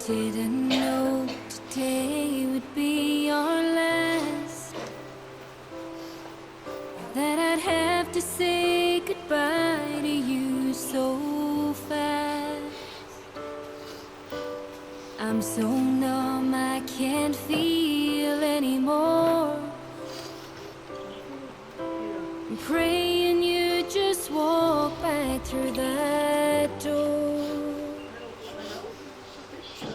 Didn't know today would be our last, that I'd have to say goodbye to you so fast. I'm so numb I can't feel anymore. I'm praying you just walk back through that door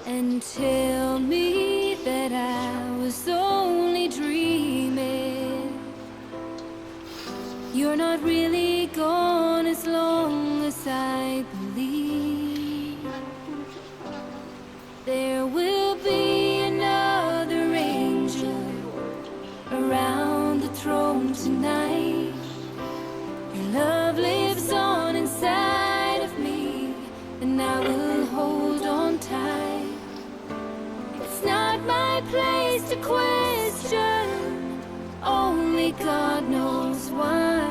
and tell me that I was only dreaming. You're not really gone as long as I believe. There will be another angel around the throne tonight. Your love lives on inside of me, and I will hold on tight. It's not my place to question, only God knows why.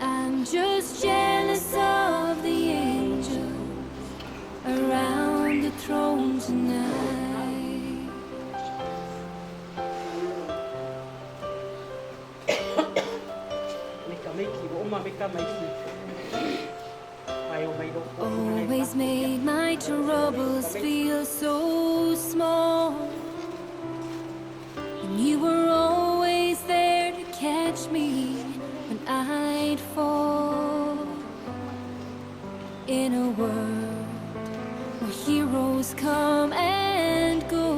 I'm just jealous of the angels around the throne tonight. Always made my troubles feel so small, and you were always there to catch me when I'd fall. In a world where heroes come and go,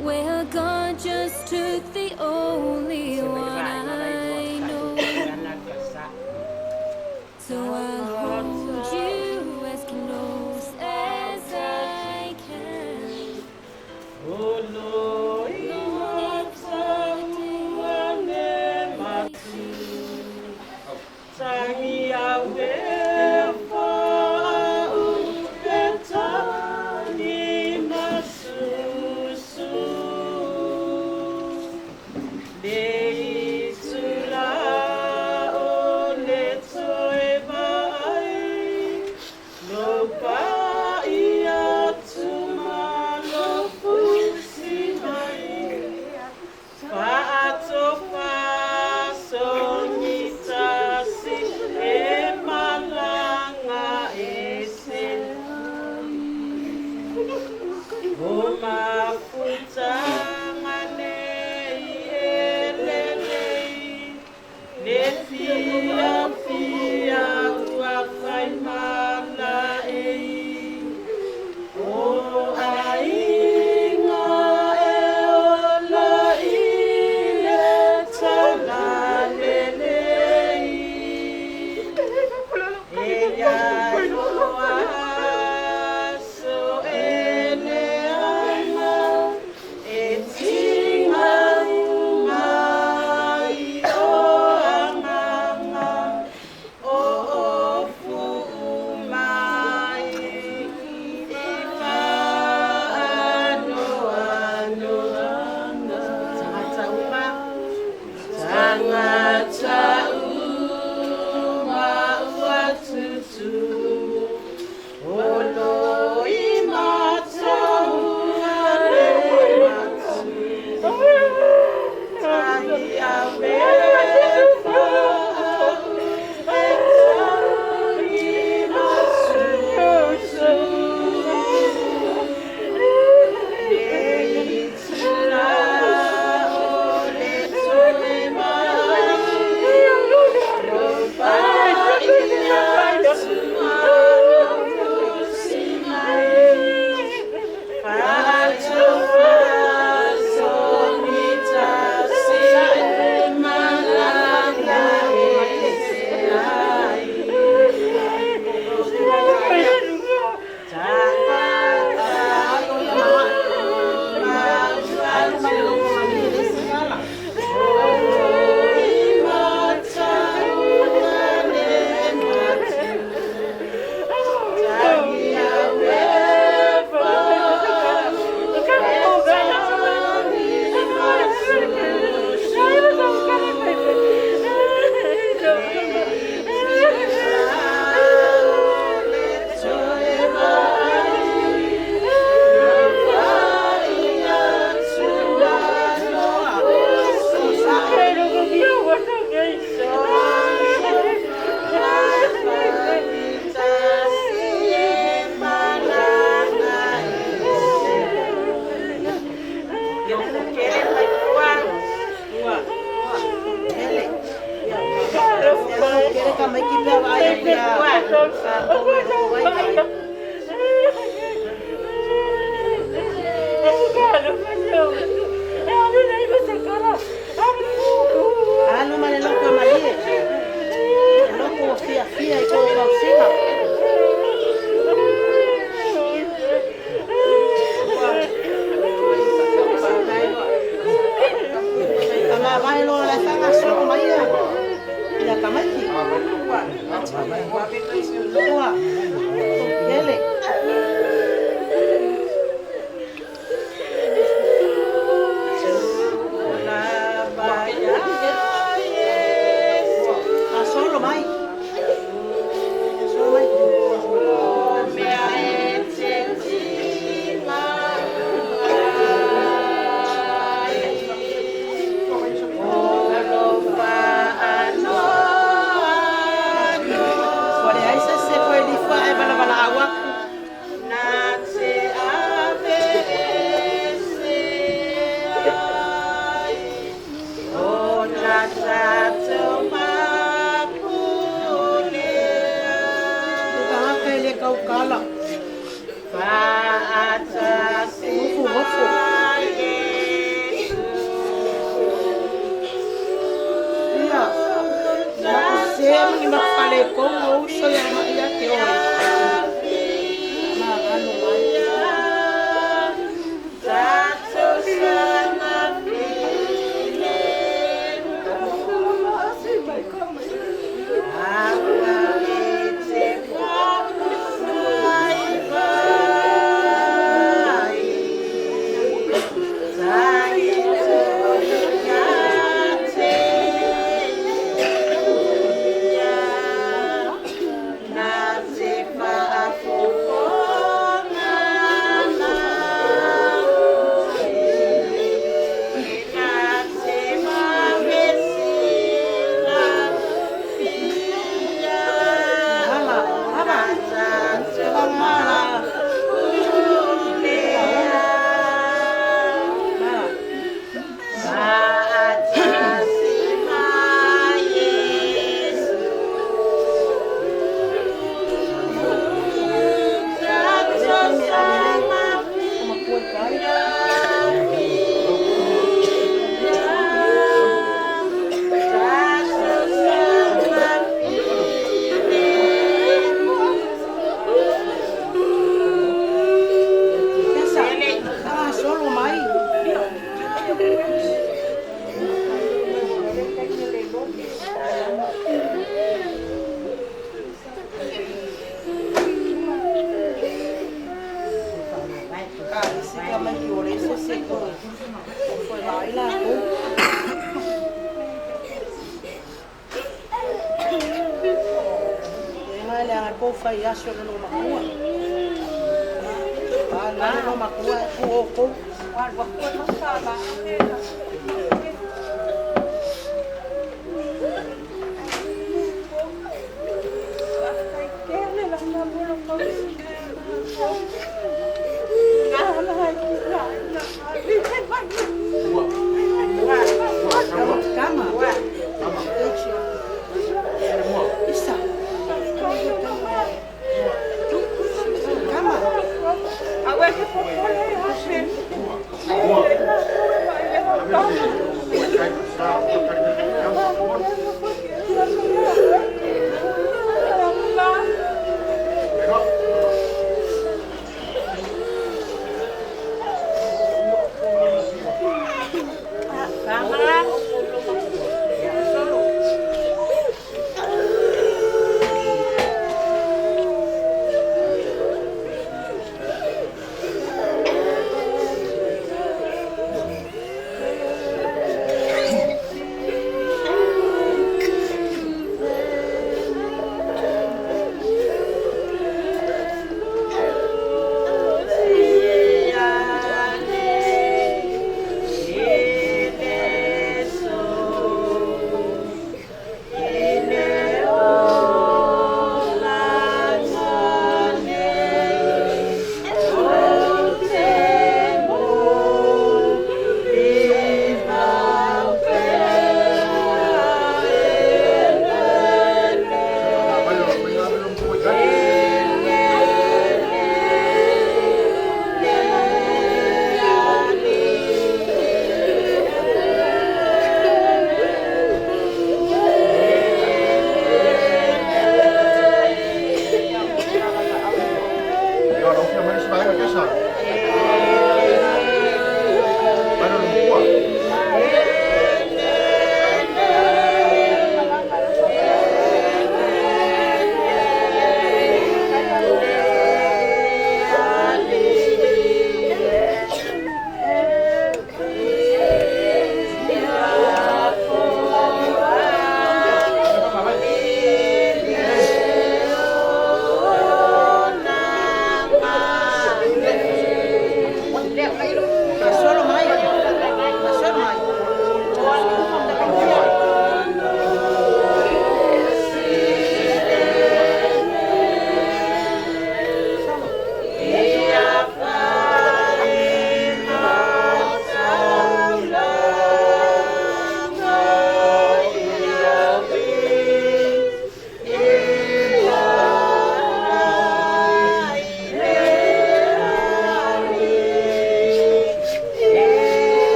well, God just took the only one I know. So I'll hold you as close as I can. Longing for the day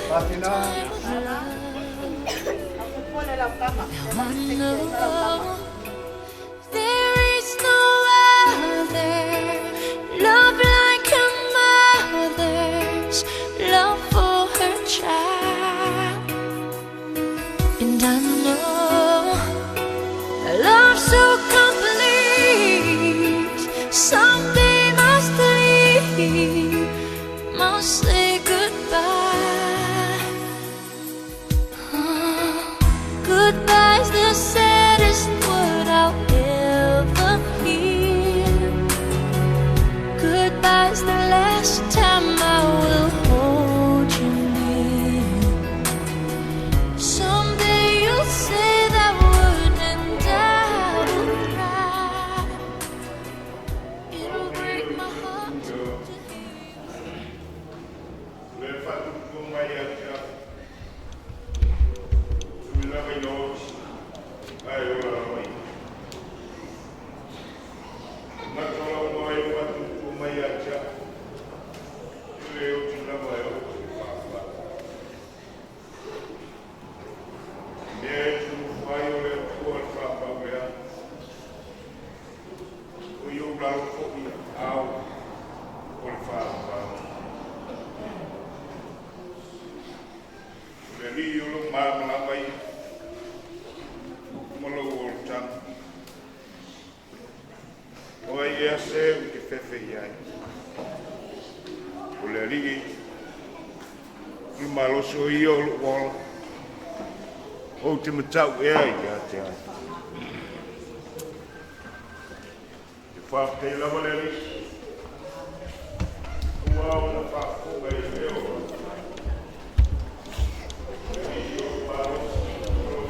Lifetime of love. Now I know there is no other love like a mother's love for her child. And I know a love so complete, someday must leave, must say goodbye. Goodbye's the saddest word I'll ever hear. Goodbye's the last time I will hold you near. Someday you'll say that word and I will cry. It'll break my heart to hear you. Le faatupu mai ia te au. Tui lava i o ai o la mai. Matola mo ai faatupu mai ia te au. Le o tu lava e o te whaafaa. Mea e tu whai o le atua le whaapau lea. O i o lalo fo i au o le whaafaa. Le li o lo malamalama ia. Ma lou o le tanu. O ai ea se u te fefe i ai. O le alii i maloso ia o lou ola. Ou te matau ea ia te ai. Te whāpei lava le alii. Ua o na whaafoga i leo. Le alii o maloso o lou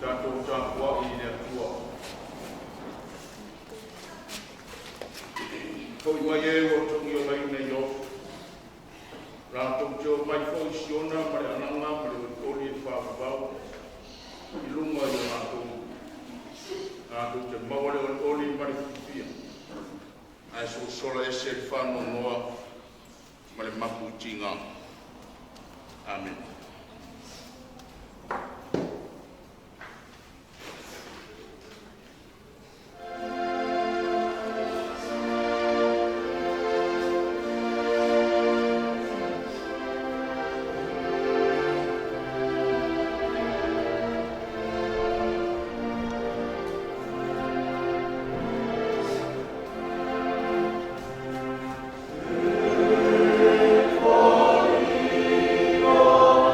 Tatou tapuai i le Atua. Foi mai e ua togi o laina i ofu. Rātou te o mai foi siona ma le ananga ma le olioli e whaafawau. I lunga i o rātou. Rātou te maua le olioli ma le fifia. Ae so sola ese le whanonoa ma le mapu i tinga. Amen. Oh.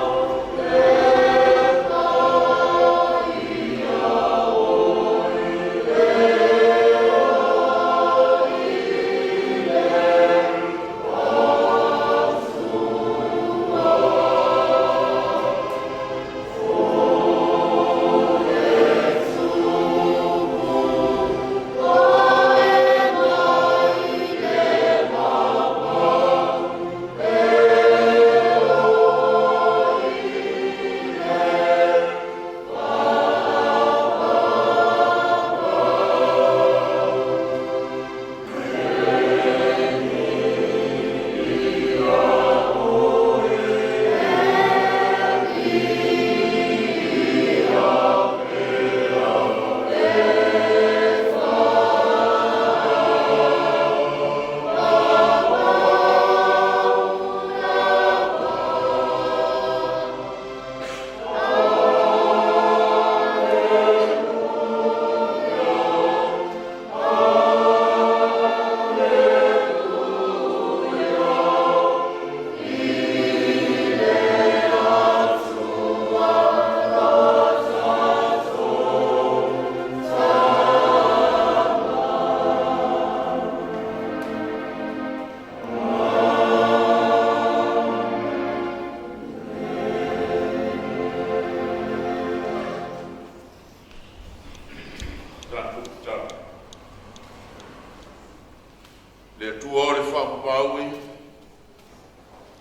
Faavavau e,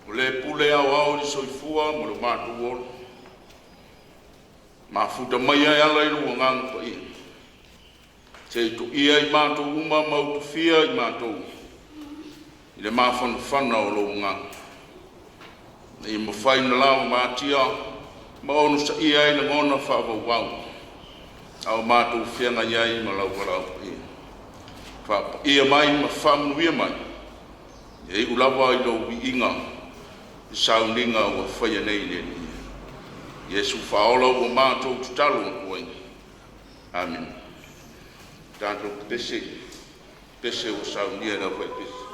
o le pule aoao i le soifua ma lo matou ola, mafuta maia e ala i lou Agaga Paia, seia toia i matou uma ma utufia i matou i le mafanafana o lou Agaga, ina ia mafai ona lagomātia ma onosaia ai lagona faavauvau a o matou feagai ai ma lau valaau paia. Faapaia mai ma faamanuia mai, seia iu lava i lou viiga i sauniga ua faia nei i le Alii. Iesu Faaola ua matou tatalo atu ai. Amene. Tatou pepese i pese ua saunia e le aufaipese.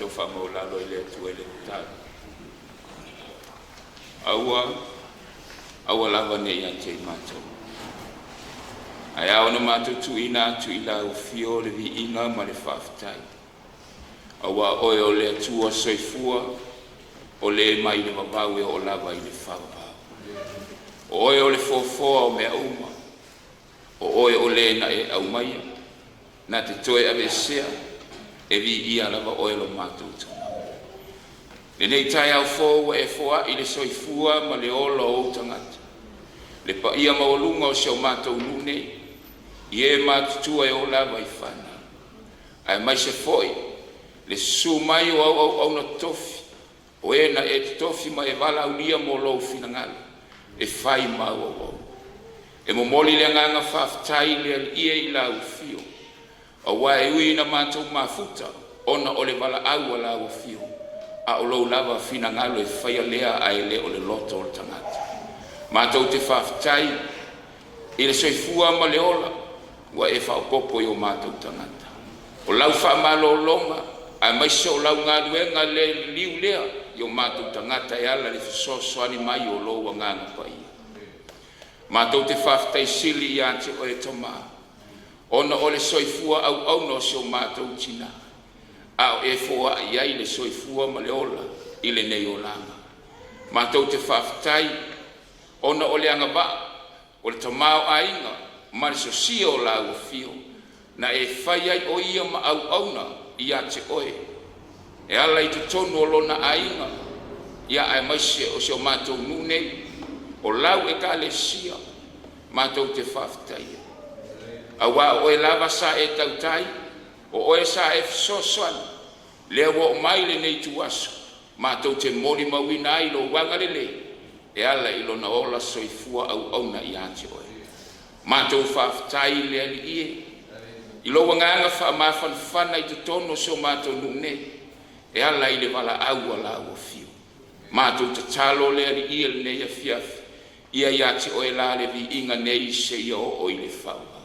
Matou faamaualalo i le Atua i le tatalo. Aua, aua lava ne i ia te i matou, ae ao ona matou tuuina atu i lau Afio le viiga ma le faafetai, aua o Oe o le Atua soifua, o Le mai le vavau e oo lava i le faavavau. O Oe o le Foafoa o mea uma, o Oe o Le na e aumaia, na te toe aveesea, e viia lava Oe lo matou Tama. Lenei taeao fou ua e foai le soifua ma le ola o ou tagata, le paia maualuga o si o matou nuu nei, i e matutua e oo lava i fanau, aemaise foi le susu mai o au auauna totofi, o e na e totofi ma e valaaulia mo lou finagalo e fai ma au auauna. E momoli le agaga faafetai le Alii e i lau Afio, aua e ui ina matou mafuta ona o le valaau a lau Afio, a o lou lava finagalo e faia lea ae le o le loto o le tagata. Matou te faafetai i le soifua ma le ola ua e faaopoopo i o matou tagata. O lau faamalologa aemaise o lau galuega le liliu lea i o matou tagata e ala i le fesoasoani mai o lou Agaga Paia. Matou te faafetai sili ia te Oe Tama ona o le soifua auauna o si o matou tina, a o e foai ai le soifua ma le ola i lenei olaga. Matou te faafetai ona o le agavaa o le tamaoaiga ma le sosia o lau Afio na e fai ai o ia ma auauna ia te Oe e ala i totonu o lona aiga, ia aemaise o si o matou nuu nei, o lau Ekalesia. Matou te faafetaia aua o Oe lava sa e tautai, o Oe sa e fesoasoani, lea ua oo mai lenei ituaso matou te molimauina ai lou agalelei e ala i lona ola soifua auauna ia te Oe. Matou faafetai le Alii e i lou agaga faamafanafana i totonu o si o matou nuu nei e ala i le valaau a lau Afio. Matou tatalo le Alii i lenei afiafi, ia ia te Oe la le viiga nei seia oo i le faavavau.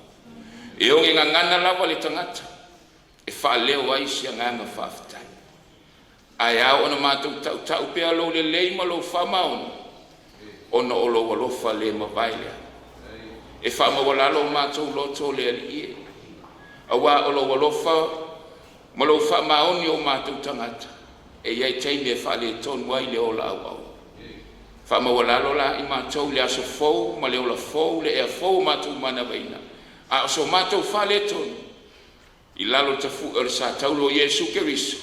E oge gagana lava le tagata e faaleo ai se agaga faafetai, ae ao ona matou tautau pea lou lelei ma lou faamaoni ona o lou alofa le mavae lea. E faamaualalo o matou loto le Alii e, aua o lou alofa ma lou faamaoni i o matou tagata, e i ai taimi e faaletonu ai le ola auau. Faamaualalo la i matou i le aso fou ma le ola fou, le ea fou o matou manavaina, a o so matou faaletonu i lalo o le tafu'e o le sa taula o Iesu Keriso,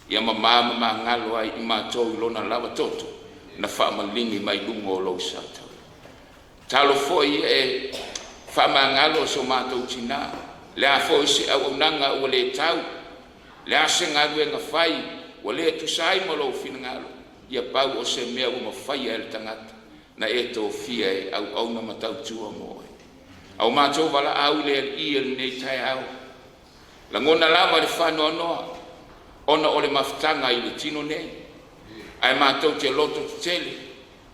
ia mamā ma magalo ai i matou i Lona lava toto na faamaligi mai luga o lou sa taula. Tatalo foi ia e faamagalo so matou tina, le a foi se auaunaga ua le tau, le a se galuega fai ua le tusa ai ma lou finagalo, ia pau o se mea ua mafaia e le tagata na e tofia e auauna ma tautua mo Oe. A o matou valaau le Alii i lenei taeao, lagona lava le faanoanoa ona o le mafutaga i le tino nei, ae matou te loto tetele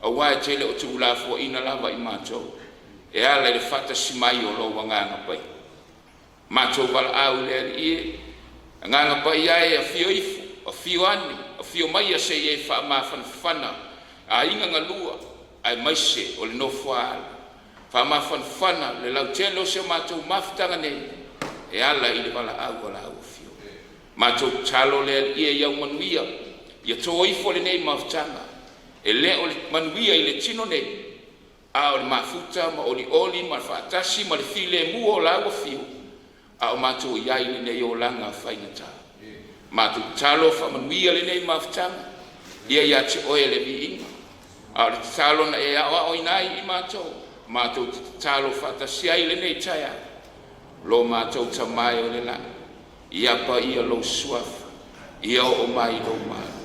aua e te le o tuulafoaiina lava i matou e ala i le faatasi mai o lou Agaga Paia. Matou valaau le Alii e, Agaga Paia e, afio ifo, afio ane, afio maia se i e faamafanafana aiga galua aemaise o le nofo a alo, faamafanafana le lautele o si o matou mafutaga nei e ala i le valaau a lau Afioga. Matou tatalo le Alii e ia u manuia, ia to ifo lenei mafutaga, e le o le manuia i le tino nei, a o le mafuta ma olioli ma le faatasi ma le filemu o lau Afio a o matou i ai i lenei olaga faigata. Matou tatalo faamanuia lenei mafutaga, ia ia te Oe le viiga, a o le tatalo na e aoaoina ai i matou, matou te tatalo faatasi ai i lenei taeao. Lo matou Tama e o i le lagi, ia paia lou Suafa, ia oo mai lou Malo,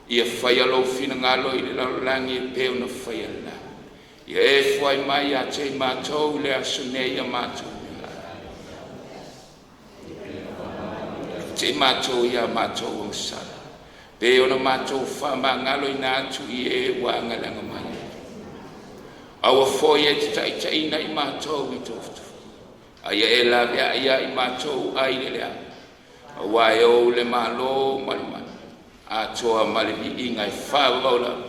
ia faia lou finagalo i le lalolagi e pei ona faia i le lagi. Ia e foai mai ia te i matou i le aso nei a matou meaai, te i matou ia matou agasala, pei ona matou faamagaloina atu i e ua agalaga mai. Aua foi e te taitaiina i matou i tufatufaga, a ia e laveai ia i matou ai le leaga, aua e ou le Malo ma le mana atoa ma le viiga e faavavau lava.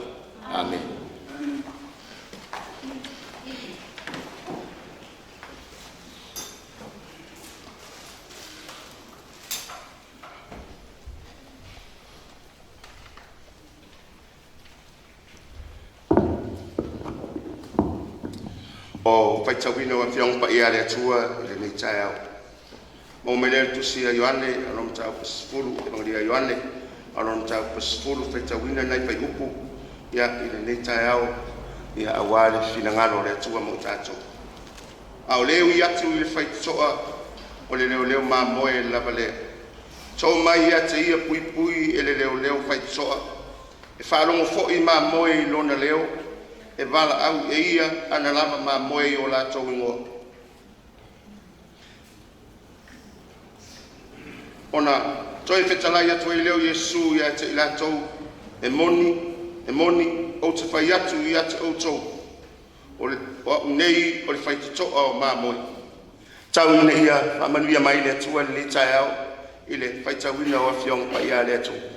Amene. O faitauina o Afioaga Paia a le Atua i lenei taeao, maua mai lea i le Tusi a Ioane lona mataupu 10, Epegalia a Ioane lona mataupu 10, faitauina nai fuaiupu i lenei taeao aua le finagalo o le Atua mo tatou. A o le ui atu i le faitotoa o le leoleo mamoe lava lea. To mai ia te ia puipui e le leoleo faitotoa, e faalogo foi mamoe i lona leo, e valaau e ia ana lava mamoe i o latou igoa, Ona toe fetalai atu ai lea o Iesu ia te i latou, “E moni, e moni, ou te fai atu ia te outou, o Au nei o le faitotoa o mamoe. Tau ina ia faamanuia mai le Atua i lenei taeao i le faitauina o Afioaga Paia a le Atua.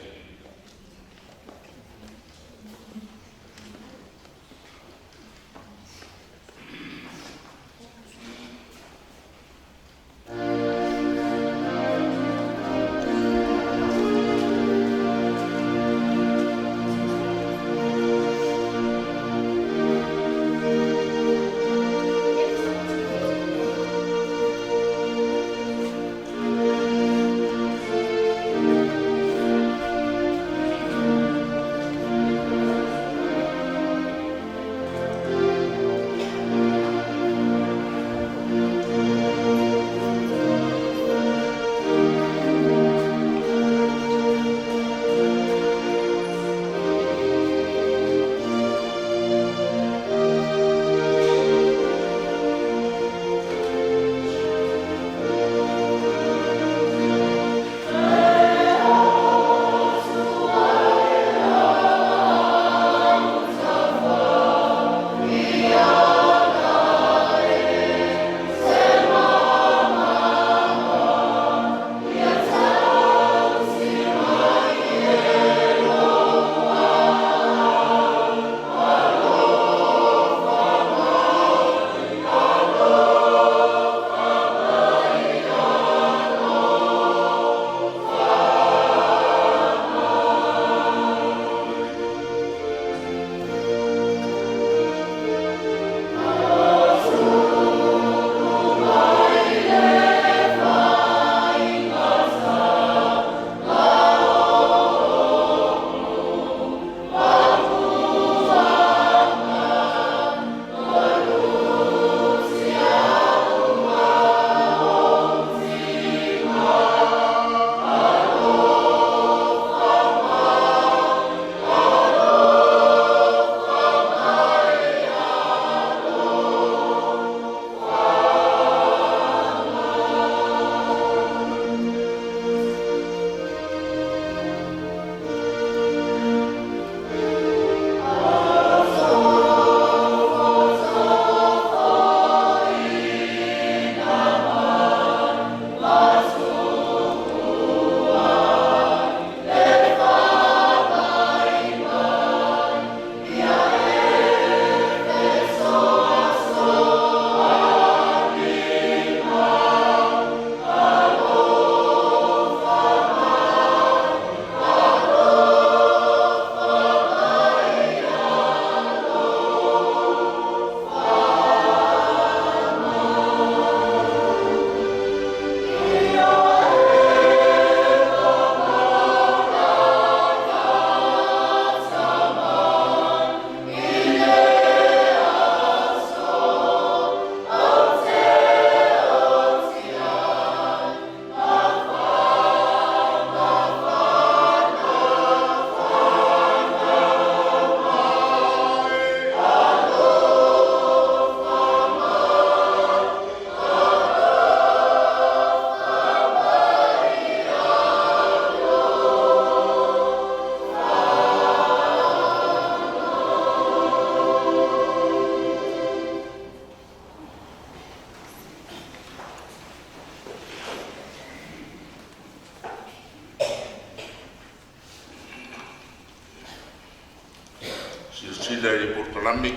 polokalame.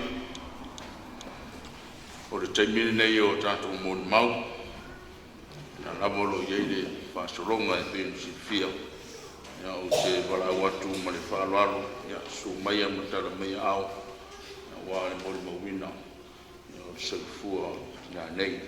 O le taimi lenei o tatou molimau, o lea lava o lo o i ai le faasologa e pei ona silafia. Ou te valaau atu ma le faaaloalo, susu maia ma tala mai aao aua le molimauina o le soifua o le tina nei.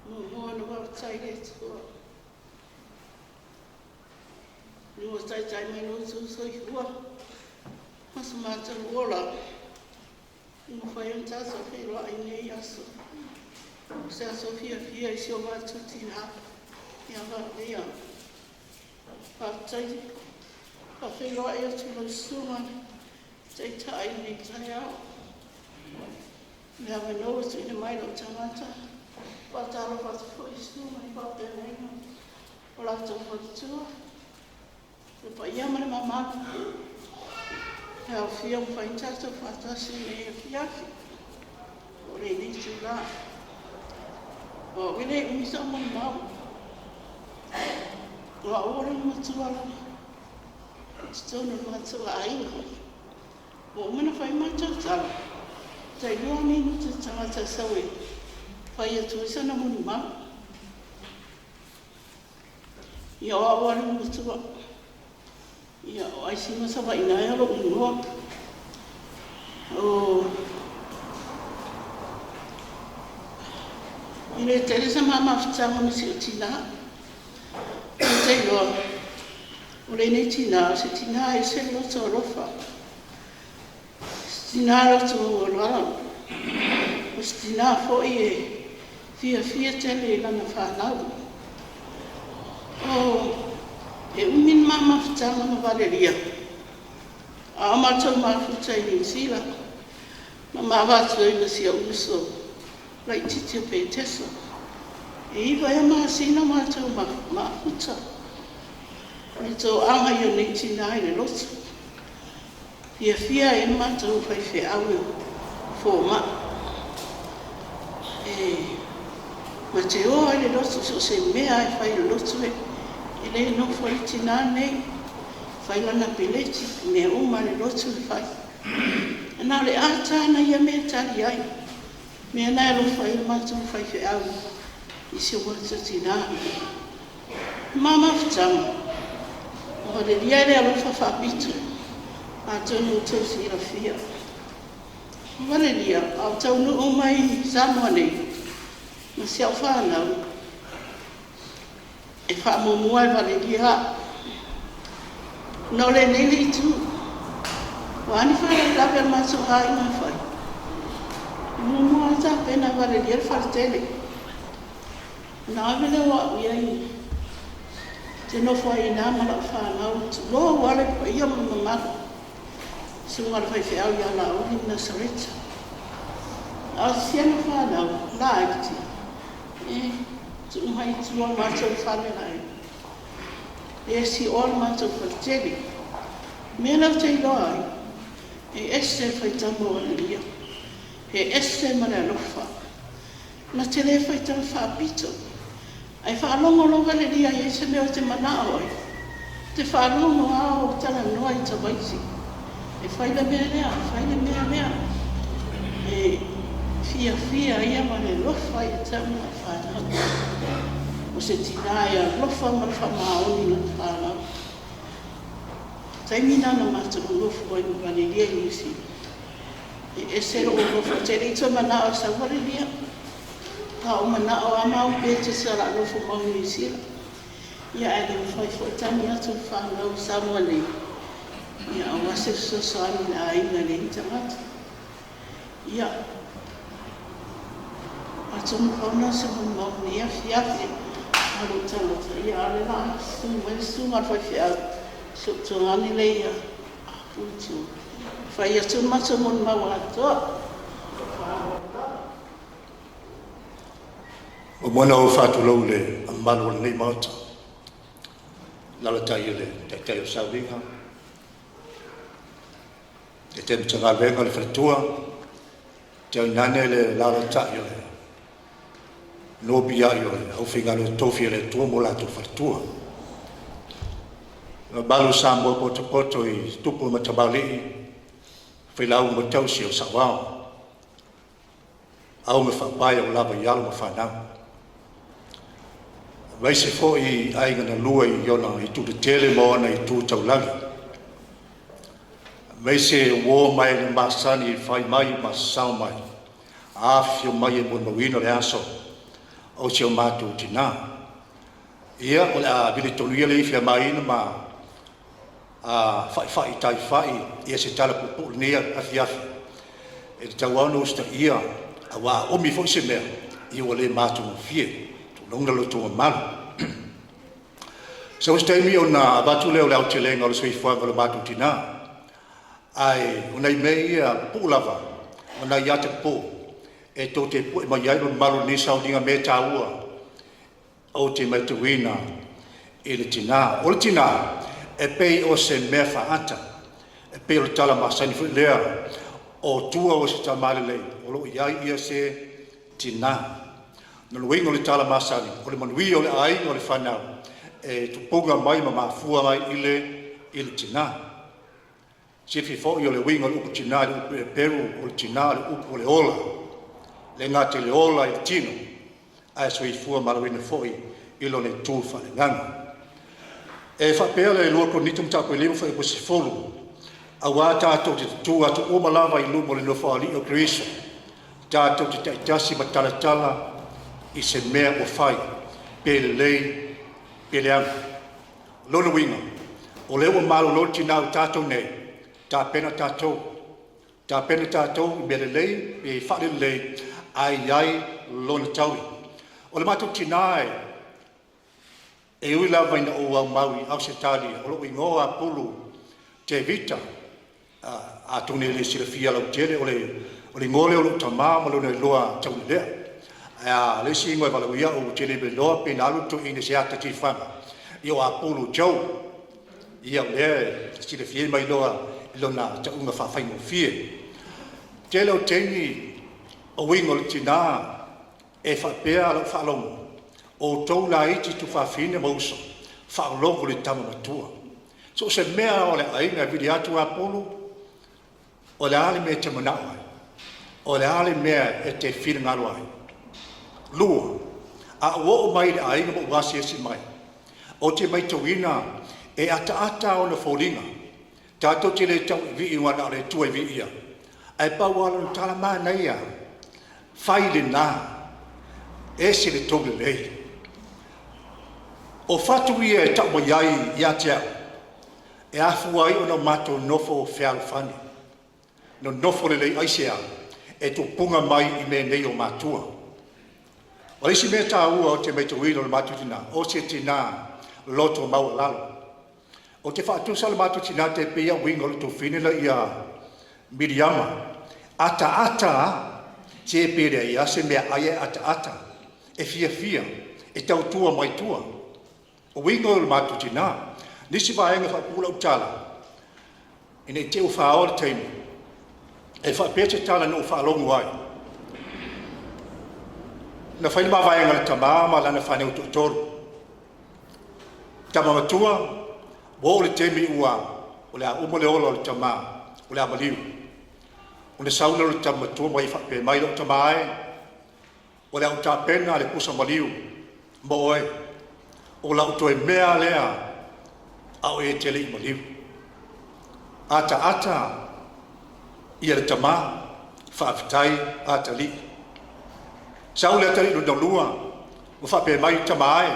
Muamua ona faafetai i le Atua ua taitai mai lo outou soifua ma so matou ola ua mafai ona tatou feiloai i lenei aso. O se aso fiafia i si o matou tina ia Valelia. Faafetai e faafeiloai atu i lau Susuga i le Taitai i lenei taeao. Le avanoa ua tuuina mai i lou tagata. Faatalofa atu foi i susuga i faafeagaiga o latou faletua, le paia ma le mamalu e aofia ua mafai ona tatou faatasi i lenei afiafi po o lenei itula. O au e le umi sau molimau, o au o le matua lava i totonu o le matou aiga. Ua uma ona fai matou tala, e tai 2 minute le tagata e sau e fai atu ai sana molimau. Ia o au lava le matua. Ia o Aisima Savaiinaea lou igoa. E le tele sa ma mafutaga ma si ou tina. Ou te iloa, o lenei tina, o se tina e ese le loto alofa, o se tina loto maualalo, o se tina foi e fiafia tele i lana fanau. E umi le ma mafutaga ma Valelia, a o matou mafuta i Niu Sila, na ma avatu ai ma si ou uso laitiiti o Petesa. E 9 ea masina o matou mafuta. O le toaga ia o lenei tina i le lotu. Fiafia ai le matou faifeau e fomai. E ma te o lava i le lotu, so o se mea lava e fai i le lotu, e le nofo ai le tina lenei. Fai lana peleti, mea uma lava a le lotu e fai. Na o le ata lava na ia mea e tali ai. O le mea lena e alofa ai le matou faifeau i si o matou tina. O ma mafutaga, o Valelia e le alofa faapito, atonu ua outou silafia. O Valelia, a ou taunuu mai i Samoa nei ma si au fanau, e faamuamua e Valelia au. Ona o lenei le itu, o a ni faalavelave a le matou aiga e fai, e muamua lava tapena e Valelia le faletele. Ona ave lea o au i ai ou te nofo ai i ina ma lau fanau, tulou lava le paia ma le mamalu, susuga i le faifeau ia Laauli ma Nasareta. A o si ana fanau laiti, e tuu mai i tua o le matou fale la e le sioa le matou faletele. O le mea lea ou te iloa ai, e ese le faitama o Valelia, e ese ma le alofa. Na te le faitau faapito, ae faalogo loa Valelia e i ai se mea ou te manao ai, ou te faalogo lava o talanoa i tamaiti, e fai le mea lea, fai le mea lea. E fiafia ia ma le alofa ia te au ma lau fanau. O se tina e alofa ma le faamaoni i lana fanau. O le taimi lena na matou nonofo ai ma Valelia i Niu Sila, e ese lou alofa, ou te le i toe manao e sau Valelia. Ta ou manao lava maua pe tusa o le a nofo mau i Niu Sila. Ia ae le mafai foi tagi atu le fanau i Samoa nei, ia aua se fesoasoani i le aiga e leai ni tagata. Ia, atonu pau lena o se molimau i lenei afiafi a lou tagata, ia a o lea o le a susu mai le susuga i le faifeau, si ou tuagane lea ia Apulu Tiu, e fai atu le matou molimau atoa. Faaaloalo lava. Muamua ona ou faatulou i le mamalu o lenei Maota, alaalatai i le Taitai o le Sauniga, Taitai Matagaluega o le Faletua, tainane le alaalatai o le nopiai o le aufaigaluega totofi a le Atua ma o latou faletua. Le mamalu o Samoa potopoto i tupu ma tamalii, failauga ma tausi o saoao, ao ma faapae ua lava i alo ma fanau. Aemaise foi i aiga na lua i ona itu tetele ma ona itu taulagi. Aemaise uo ma e masani e fai mai ma sasao mai, afifio mai e molimauina le aso o si o matou tinā. Ia, o le a vili tonu ia le ifi a Maina ma fa'ifa'i taifa'i ia se tala puupuu i lenei afiafi e tatau lava ona usitaia, auā a umi foi se mea, ia ua le matagofie, tulouna lo outou mamalu. Sau se taimi ona avatu lea o le aotelega o le soifuaga o le matou tinā, ae o nai mea ia pupuu lava ma nai ata pupuu e tou te pu'e mai ai le mamalu o lenei sauniga mea taua ou te matauina i le tinā. O le tinā, e pei o se mea faata, e pei o le tala masani foi lea, o tua o se tamā lelei, o lo o i ai ia se tinā. O le uiga o le tala masani, o le manuia o le aiga o le fanau, e tupuga mai ma mafua mai i le tinā. Silafia foi o le uiga o le upu tinā i le upu Eperu, o le tinā o le upu o le ola, le gata i le ola i le tino, ae soifua maloloina foi i lona itu faale-agaga. E faapea le 2 Korinito mataupu e 5 fuaiupu 10, auā tatou te tutū atu uma lava i luma o le Nofoalii o Keriso, tatou te taitasi ma talatala i se mea ua fai, pe lelei pe leaga. O lona uiga, o lea ua malolo le tinā o tatou nei, tapena tatou, tapena tatou i mea lelei pe faalelei, ae i ai lona taui. O le matou tinā e ui lava ina ou aumau i Ausetalia, o lou igoa o Apulu Tevita. Atonu e le silafia lautele, o le igoa lea o lou tamā ma lona iloa taulelea. Ae a le isi igoa e valaauina au, ou te le iloa pe na alu le toeaina i se ata tifaga, ia o Apulu Joe. Ia o lea e silafia ma iloa i lona tauga faafaigofie. Tele o taimi o uiga o le tinā e faapea lau faalogo, o outou laiti tuafafine ma uso, faalogo i le tama matua. So o se mea lava o le aiga e vili atu Apulu, o le a le mea e te manao ai? O le a le mea e te finagalo ai? Lua, a ou oo mai i le aiga ma ou asiasi mai, ou te maitauina e ataata ona foliga. Tatou te le tauivii aua na o le Atua e viia. Ae pau lava lona tala manaia, fai lena, ese le tou lelei. O fatu ia e tau mai ai ia te au, e afua ai ona matou nofo fealofani, nonofo lelei. Aisea? E tupuga mai i mea nei o matua. O le isi mea taua ou te maitauina o le matou tinā, o se tinā loto maualalo. Ou te faatusa le matou tinā te pei a uiga o le tofine la ia Miriama, ataata a, se pe leai lava se meaai ae ataata, e fiafia, e tautua mai tua. O uiga o le matou tinā. Nisi vaega faapupuu lau tala, ina ne i te i ua faoa le taimi, e faapea se tala na ou faalogo ai, na fai le mavaega a le tamā ma lana fanau toatolu. Tama matua, ua oo i le taimi ua o le a uma le ola o le tamā, o le a maliu. Ona sau lea o le tama matua ma ia faapea mai, lou tamā e, o le a ou tapena le pusa maliu mo oe, o lau toe mea lea a o e te le i maliu. Ataata ia le tamā, faafetai atalii. Sau le atalii lona lua, ua faapea mai, tama e,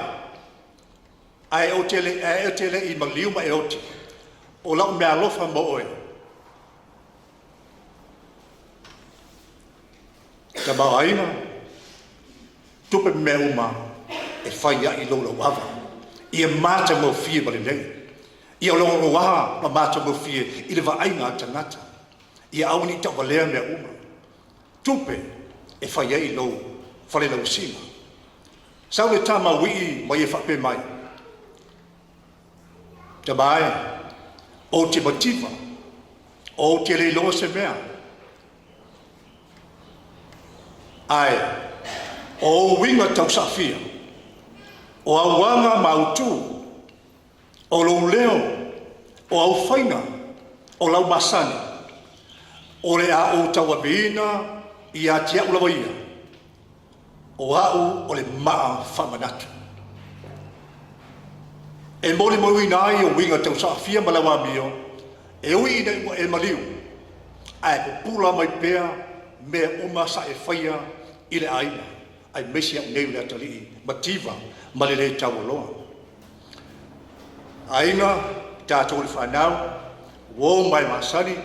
ae ou te le, ae e te le i maliu ma e oti, o lau meaalofa mo oe. Tamaoaiga, tupe ma mea uma e fai ai i lou lauava. Ia matagofie ma lelei. Ia logonoa ma matagofie i le vaaiga a tagata. Ia aua ne i tauvalea mea uma. Tupe e fai ai i lou falelausiga. Sau le tama uii ma ia faapea mai, tama e, ou te mativa, ou te le iloa se mea, ae o ou uiga tausaafia, o auaga ma autū, o lou leo, o au faiga, o lau masani, o le a ou tauaveina ia te au lava ia, o au o le maa faamanatu. E molimauina ai o uiga tausaafia ma lau amio, e ui ina ua e maliu, ae pupula mai pea mea uma sa e faia i le aiga, aemaise au nei o le atalii mativa ma le lē taualoa. Aiga, tatou le fanau, uo ma e masani,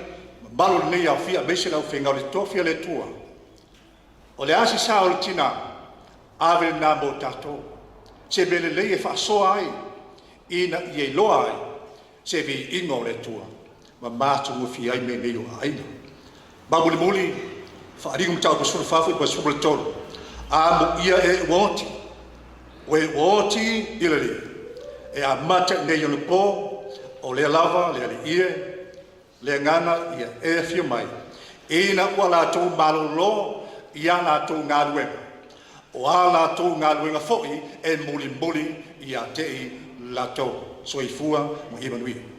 mamalu o lenei aofia aemaise le aufaigaluega totofi a le Atua. O le a se sao o le tina, ave lena mo tatou. Se mea lelei e faasoa ai, ina ia iloa ai se viiga o le Atua ma matagofie ai mea nei o aiga. Ma mulimuli, Faaaliga Mataupu 14 fuaiupu 13, amuia e ua oti, o e ua oti i le Alii, e amata i nei onapo, o lea lava le Alii e, le agaga ia e afio mai, ina ua latou malolo i a latou galuega, o a latou galuega foi e mulimuli ia te i latou. Soifua ma ia manuia.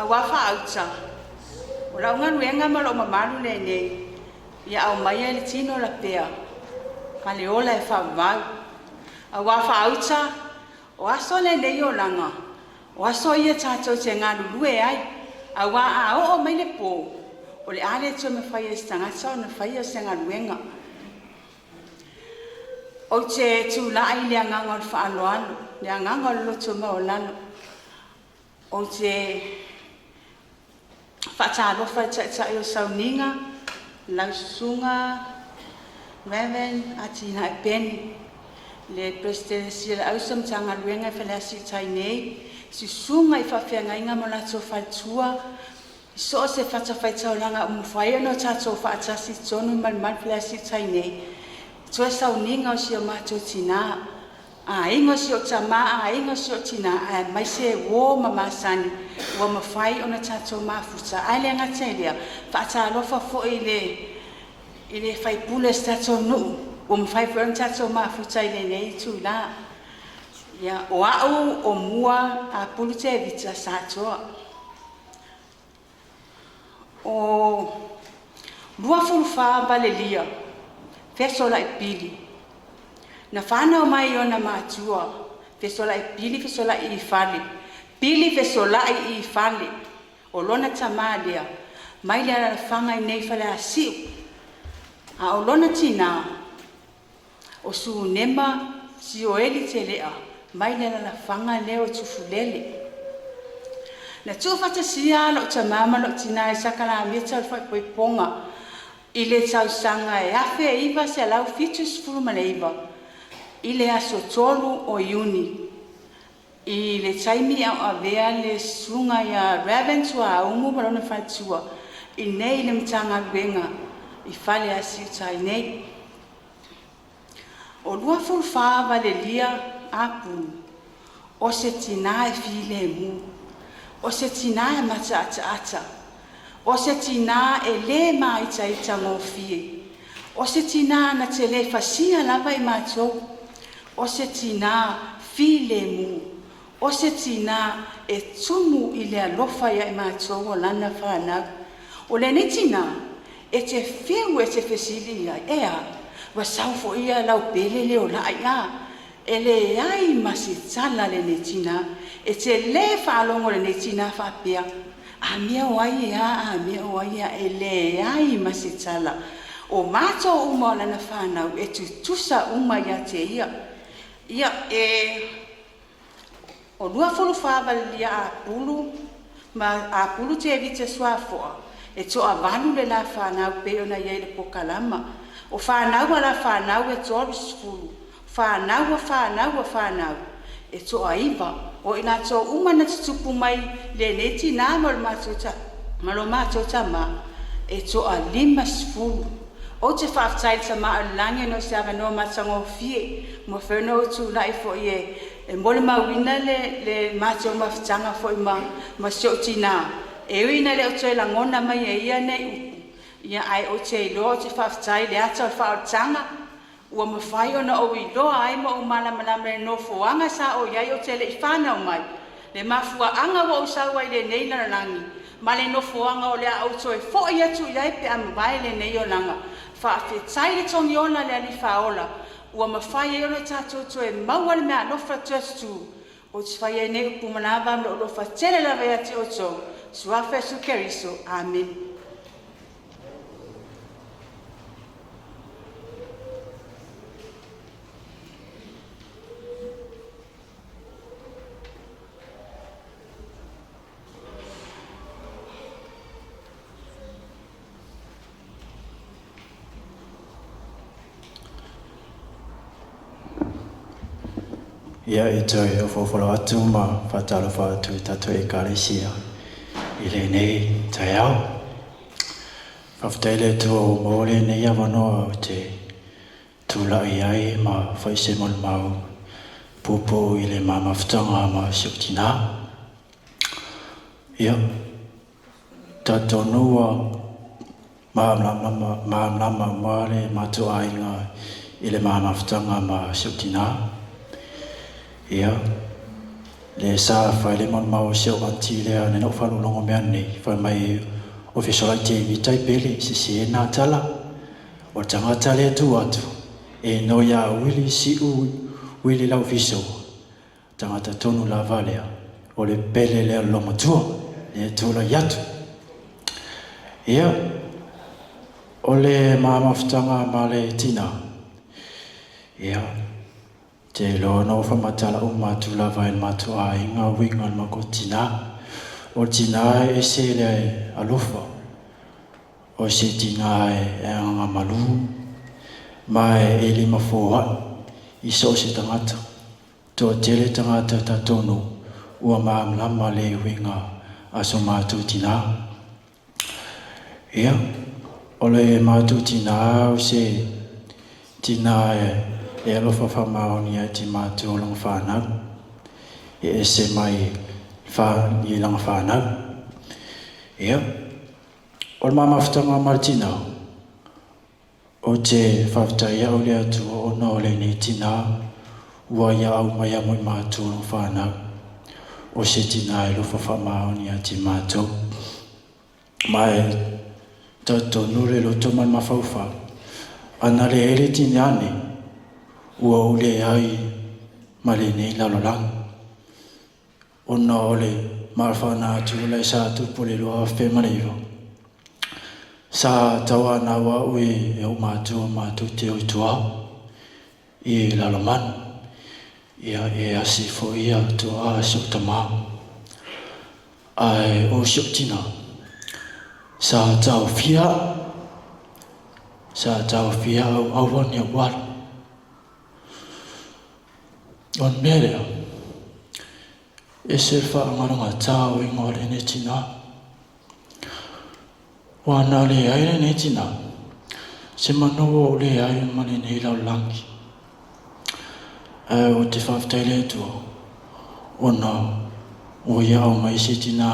Auā faauta, o lau galuega ma lou mamalu lenei, ia aumaia i le tino lapea, ma le ola e faavavau. Auā faauta, o aso lenei o olaga, o aso ia tatou te galulue ai, auā a oo mai le pō, o le a le toe mafai e se tagata ona faia se galuega. Ou te tulai i le agaga o le faaaloalo, le agaga o le loto maualalo. Ou te faatalofa i le Taitai o Sauniga, lau Susuga Reverend Atinae Peni, le Peresetene a le Ausa Matagaluega i Faleasiutai nei, susuga i faafeagaiga ma latou faletua, i so o se fatafaitaulaga ua mafai ona tatou faatasi i totonu i malumalu Faleasiutai nei, toe sauniga o si o matou tinā, aiga o si o tamā, aiga o si o tinā, aemaise uō ma masani ua mafai ona tatou mafuta. Ae le gata i lea, faatalofa foi i le faipule o si tatou nuu ua mafai foi ona tatou mafuta i lenei itulā. Ia, o au o mua Apulu Tevita Satoa. O 24 valelia fesolai pili na whanau mai ona matua, fesolai pili fesolai i fale, pili fesolai i fale, o lona tamā lea, mai le alalafaga i nei Faleasiu, a o lona tinā, o Sunema Sioeli Telea, mai le alalafaga lea o Tufulele. Na tuufaatasia lou tamā ma lou tinā i sakalameta o le faaipoipoga i le tausaga e 1979 i le aso 3 o Iuni i le taimi a o avea le susuga ia Reverend Tuaumu ma lona faletua i nei le Matagaluega i Faleasiutai nei. O 24 valelia Apulu, o se tinā e filemu, o se tinā e mataataata, o se tinā e lē māitaitagofie, o se tinā na te lē fasia lava i matou, o se tinā filemu, o se tinā e tumu i le alofa ia i matou o lana whanau. O lenei tinā, e te whiu e te fesili ai, e a, ua sau foi ia lau pele le o lai a. E leai ma se tala a lenei tinā. E te lē faalogo i lenei tinā faapea, A mea o ai e a, a mea o ai e a. E leai ma se tala. O matou uma o lana fanau e tutusa uma ia te ia. Ia, e o 24 valelia Apulu ma Apulu Tevita Suafoa, e toavalu le la fanau pei ona i ai i le pokalama. O fanau a la fanau e 30, fanau a fanau a fanau e toaiva. O i latou uma na tutupu mai lenei tinā ma lo matou tamā e toa-50. Ou te faafetai i le Tama oi le Lagi ona o se avanoa matagofie ua mafai ona ou tulai foi e molimauina le matou mafutaga foi ma si ou tinā, e ui ina le o toe lagona mai e ia nei upu, ia ae ou te iloa ou te faafetai i le ata o le faaolataga ua mafai ona ou iloa ai ma ou malamalama i le nofoaga sa ou i ai ou te le i fanau mai, le mafuaaga ua ou sau ai i lenei lalolagi, ma le nofoaga o le a ou toe foi atu i ai pe a mavae lenei olaga. Faafetai le togiola i le Alii Faaola ua mafai ai ona tatou toe maua le meaalofa tuaitutu. Ou te fai ai nei upu ma lava ma lou alofa tele lava ia te outou. Suafa Iesu Keriso. Amene. Ia, e toe ofoofolo atu ma faatalofa atu i tatou Ekalesia i lenei taeao. Faafetai le Atua ua maua lenei avanoa ou te tulai ai ma fai se molimau puupuu i le mamafutaga ma si ou tinā. Ia, talitonu ua malamalama uma le matou aiga i le mamafutaga ma si ou tinā. Ia, le sa fai le molimau a si ou aunty lea na ou faalogologo mea nei, fai mai o fesolai te tai pele, sese na tala. O le tagata lea tu atu, e noi ia Wili Siu Wili Laufiso, tagata tonu lava lea, o le pele lea lomatua, lea tulai atu. Ia, o le mamafutaga ma le tina, ia, te iloa na ou faamatala uma atu lava e le matou aiga uiga o le matou tina. O le tina e ese le alofa, O se tina e agaga malu ma e limafoaʻi i so o se tagata. Toatele tagata tatonu ua malamalama le uiga a so matou tina. Ia, o le matou tina o se tina e alofa faamaoni ia te matou o lona fanau, e ese mai i lana fanau. Ia. O le mamafutaga ma le tinā, ou te faafetai au i le Atua ona o lenei tinā ua ia aumaia mo i matou lona fanau, o se tinā e alofa faamaoni ia te matou. Ma e talitonu le loto ma le mafaufau, ana leai le tinā nei, ua ou leai ma lenei lalolagi. Ona o le malofana atu o lae sa tupu i le 2009, sa tauanau au e ou matua matou te o i tua i Lalomanu. Ia e asi foi ia tuaa si ou tama. Ae o si ou tina, sa taofia au, sa taofia au aua ne ou alu. O le mea lea, ese le faagalagatā o ingoa o lenei tinā. Ua na leai lenei tinā, se manu ua ou leai ma lenei lalolagi. Ae ou te faafetai le Atua, ona ua ia aumai se tinā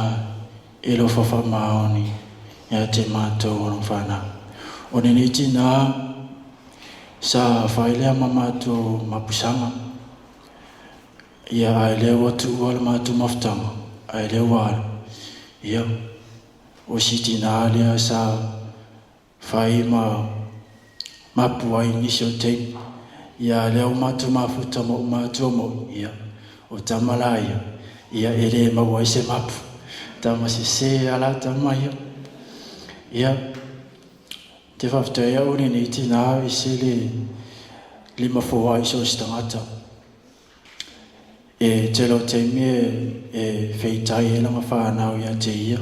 e alofa faamaoni ia te matou o lona fanau. O lenei tinā, Sa fai lea ma matou mapusaga. Ia, ae lea ua tuua le matou mafutaga, ae lea ua alu. Ia, o si tinā lea sa fai ma mapu ai nisi o taimi. Ia, lea ua matou mafuta ma ou matua moi, ia, o tama la ia, ia e le maua ai se mapu. Tama sese a la tama ia. Ia, te faafetai au lenei tinā i se le limafoai so o se tagata. E tele o taimi e feitai ai lana fanau ia te ia,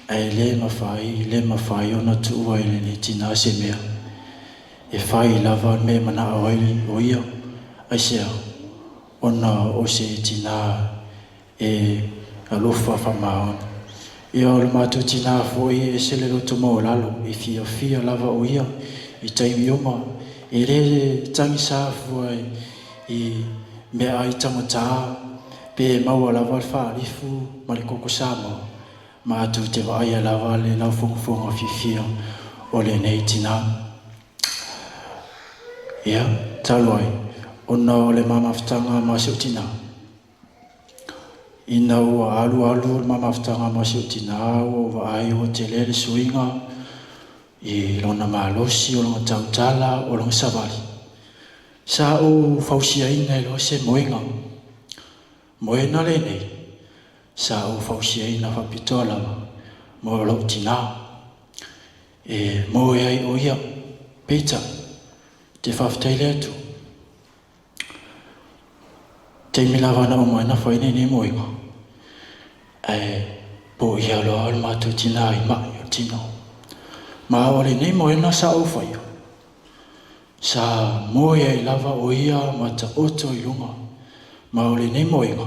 ae le mafai, le mafai ona tuua i lenei tinā se mea. E fai lava le mea e manao ai o ia, aisea, ona o se tinā e alofa faamaoni. Ia o le matou tinā foi e ese le loto maualalo, e fiafia lava o ia i taimi uma, e le tagisa fua i meaai tagatā, pe maua lava le faalifu ma le koko Samoa, matou te vaaia lava le laufogafoga fiafia o lenei tinā. Ia, talu ai, ona o le mamafutaga ma si ou tinā, Ina ua alualu le mamafutaga ma si ou tinā, ua ou vaai ua tele le suiga i lona malosi, o lona tautala, o lona savali. Sa ou fausiaina e loa se moega. Moena lenei, sa ou fausiaina faapitoa lava mo lou tinā. E moe ai o ia, peitai, te faafetai le Atua. Taimi lava na uma ai na fai lenei moega, ae poia loa le matou tinā i ma'i o le tino. Ma o lenei moena sa ou faia, sa moe ai lava o ia ma taoto i luga, ma o lenei moega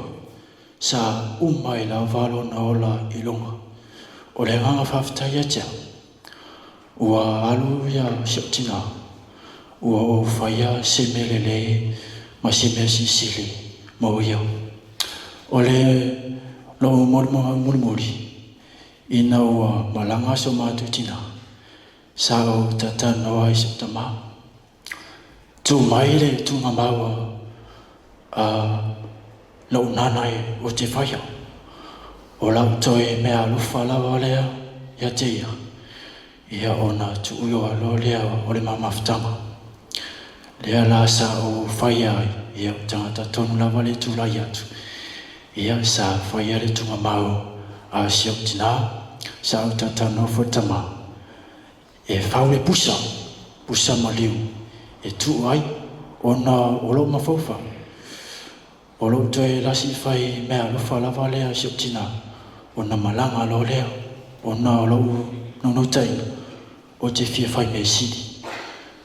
sa uma ai lava lona ola i luga. O le agaga faafetai ia te au. Ua alu ia si ou tinā, ua ou faia se mea lelei ma se mea silisili mo ia. O le lou molimau mulimuli, ina ua malaga so matou tinā, sa ou talatalanoa i si ou tamā. Tū mai le tūngamau a lou nana o te whaia. O lau toe mea alofa lava lea ia te ia, ia ona tuuioa loa lea o le mamafutaga. Lea la sa ou whaia ai, ia o tangata tonu lava le tulai atu. Ia sa whaia le tūngamau a si ou tinā, sa ou talatalanoa foi le tamā. E fau le pusa, pusa maliu, e tuu ai, ona o lou mafaufau. O lou toe lasi fai meaalofa lava lea i si ou tinā, ona malaga loa lea, ona o lou naunautaiga, ou te fia fai mea sili,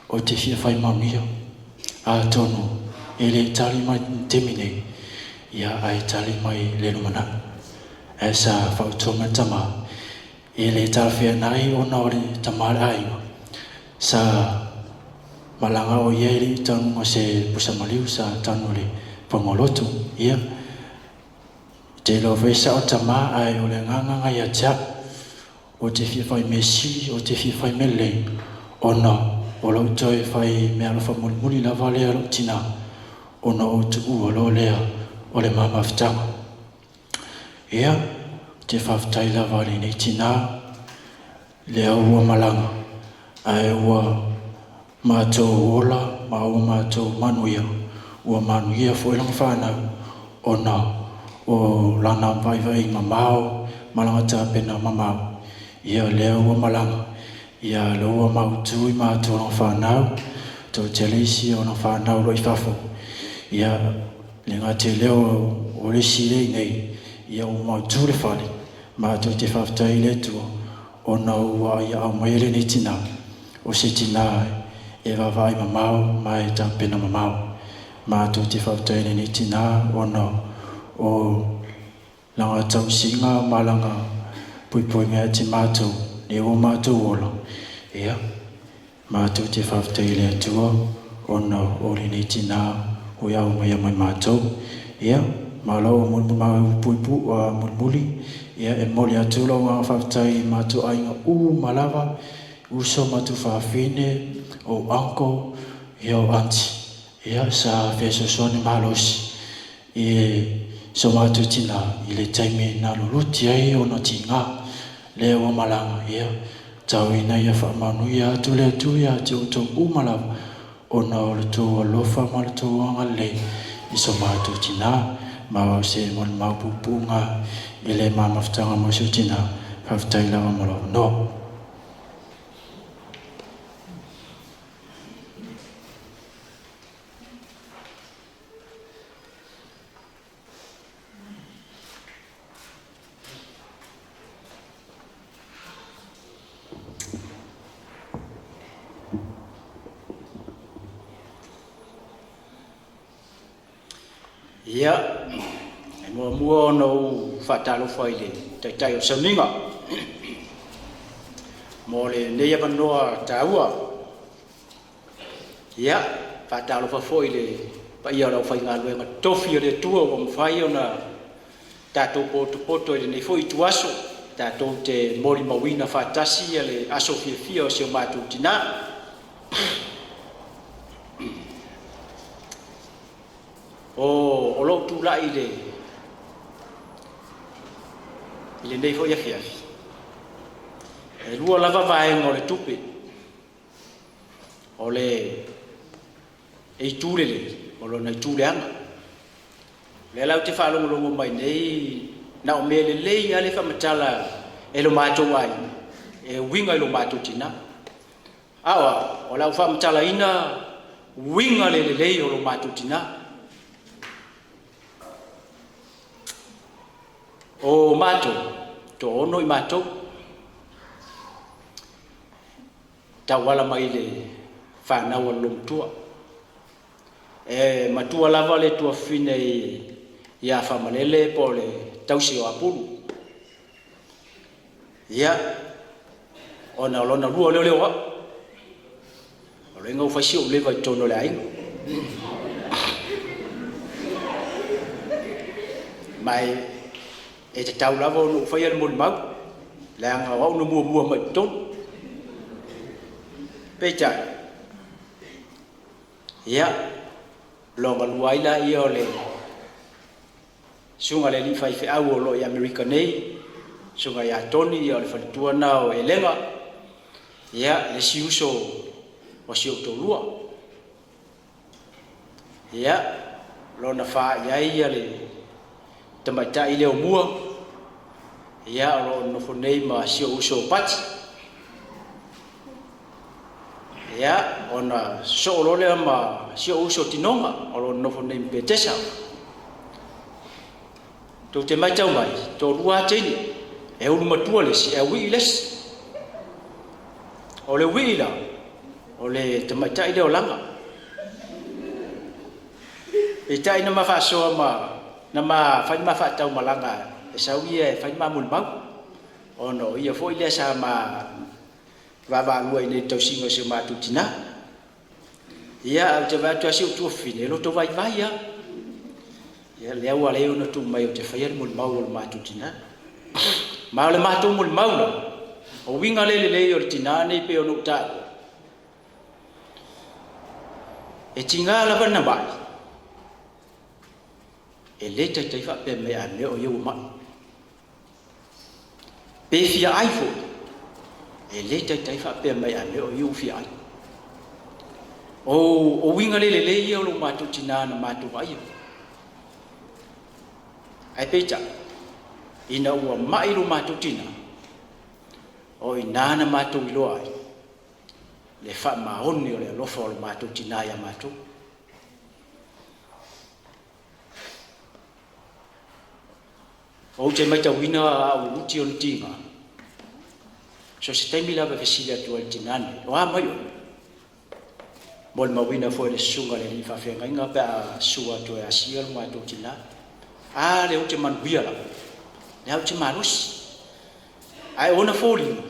ou te fia fai manuia. Atonu e le tali mai i le taimi nei, ia ae tali mai i le lumanai. Ae sa fautua mai le tamā, E le talafeagai ona o le tama a le aiga sa malaga o ia e le i tanuga se pusa maliu sa tanu i le fagaloto. Ia, te iloa foi sao tama ae o le agaga ia te au, ou te fia fai mea sili, ou te fia fai mea lelei ona o lou toe fai meaalofa mulimuli lava lea lou tinā ona ou tuua loa lea o le mamafutaga. Ia, ou te faafetai lava i lenei tinā, lea ua malaga, ae ua matou ola ma ua matou manuia, ua manuia foi lana fanau ona o lana vaivaiga mamao ma lana tapena mamao. Ia, lea ua malaga, ia, lea ua mautu i matou lana fanau, tou tele isi o lana fanau o lo o i fafo. Ia, Le gata i lea o le isi lea i inei, ia ua mautu le fale, matou te faafetai i le Atua ona ua ia aumaia lenei tinā, o se tinā e vaavaai mamao ma e tapena mamao. Matou te faafetai i lenei tinā ona o lana tausiga ma lana poipoiga ia te matou, lea ua matou ola, ia, Matou te faafetai i le Atua ona o lenei tinā ua iau mai ia mai matou. Ia, ma lau mulimuli, ia, e momoli atu lau agaga faafetai i matou aiga uma lava, uso ma tufaafine, ou uncle, ia, o aunty, ia, sa fesoasoani malosi i so matou tinā i le taimi na luluti ai ona tiga. Lea ua malaga, ia, tau ina ia faamanuia atu le Atua ia te outou uma lava. ona o le tou alofa ma le tou agalelei i so matou tinā, ma o se molimau puupuuga i le ma mafutaga mo si ou tinā. Faafetai lava mo lou avanoa. Ia, e muamua ona ou faatalofa i le Taitai o le Sauniga mo lenei avanoa taua. Ia, e faatalofa foi i le paia o le aufaigaluega totofi a le Atua ua mafai ona tatou potopoto i lenei foi ituaso tatou te molimauina faatasi le aso fiafia o si o matou tina. O lou tulai i lenei foi afiafi, e lua lava vaega o le tupe, o le itu lelei ma lona itu leaga. O lea la ou te faalogologo mai nei, na o mea lelei lava le faamatala e lo matou aiga e uiga i lo matou tina. A o au, o le a ou faamatalaina uiga le lelei o lo matou tina. O matou, toaono i matou, tauala mai le fanau a le loomatua. E matua lava le tuafafine ia Famalele po o le tausi o Apulu. Ia, ona o lona lua lea o au. O le ua fai si ou leva i totonu o le aiga. Ma e tatau lava ona ou faia le molimau, leaga o au na muamua mai i totonu. Peitai, ia, lona lua ai laia o le susuga i le alii faifeau o lo o i Amerika nei, susuga ia Tony, ia o le faletua na o Elega, ia, le isi uso o si ou toalua. Ia, lona fa i ai ia le tamaitai lea o mua, ia, o lo o nofo nei ma si ou uso o Pati. Ia, ona sosoo loa lea ma si ou uso o Tinoga, o lo o nofo nei ma Petesa. Tou te matau mai, toalua lava teine, e ulu matua le isi, e uii le isi. O le uii la, o le tamaitai lea o Laga. Peitai na ma faasoa ma na ma fai ma faataumalaga e sau ia e fai ma molimau, ona o ia foi lea sa ma vaavaalua i nei tausiga o si o matou tina. Ia, ou te vaai atu lava si ou tuafafine, e loto vaivai lava. Ia, lea ua ala ai ona tuu mai ou te faia le molimau o le matou tina. Ma o le matou molimau la, o uiga le lelei o le tina nei pei ona ou taua, e tiga lava na mai, e le taitai faapea mai a mea o ia ua mai. Pe fia ai foi, e le taitai faapea mai a mea o ia ua fia ai. O uiga le lelei ia o lo matou tina na matou vaaia. Ae peitai, ina ua mai lo matou tina, o i ina na matou iloa ai le faamaoni o le alofa o lo matou tina ia matou. Ou te matauina a ou uti o le tiga, so se taimi lava e fesili atu ai i le tina nei, o a mai oe? Molimauina foi le susuga i le alii faafeagaiga pe a sua atu e asia lo matou tina. A lea ou te manuia lava, lea ou te malosi. Ae ona foliga,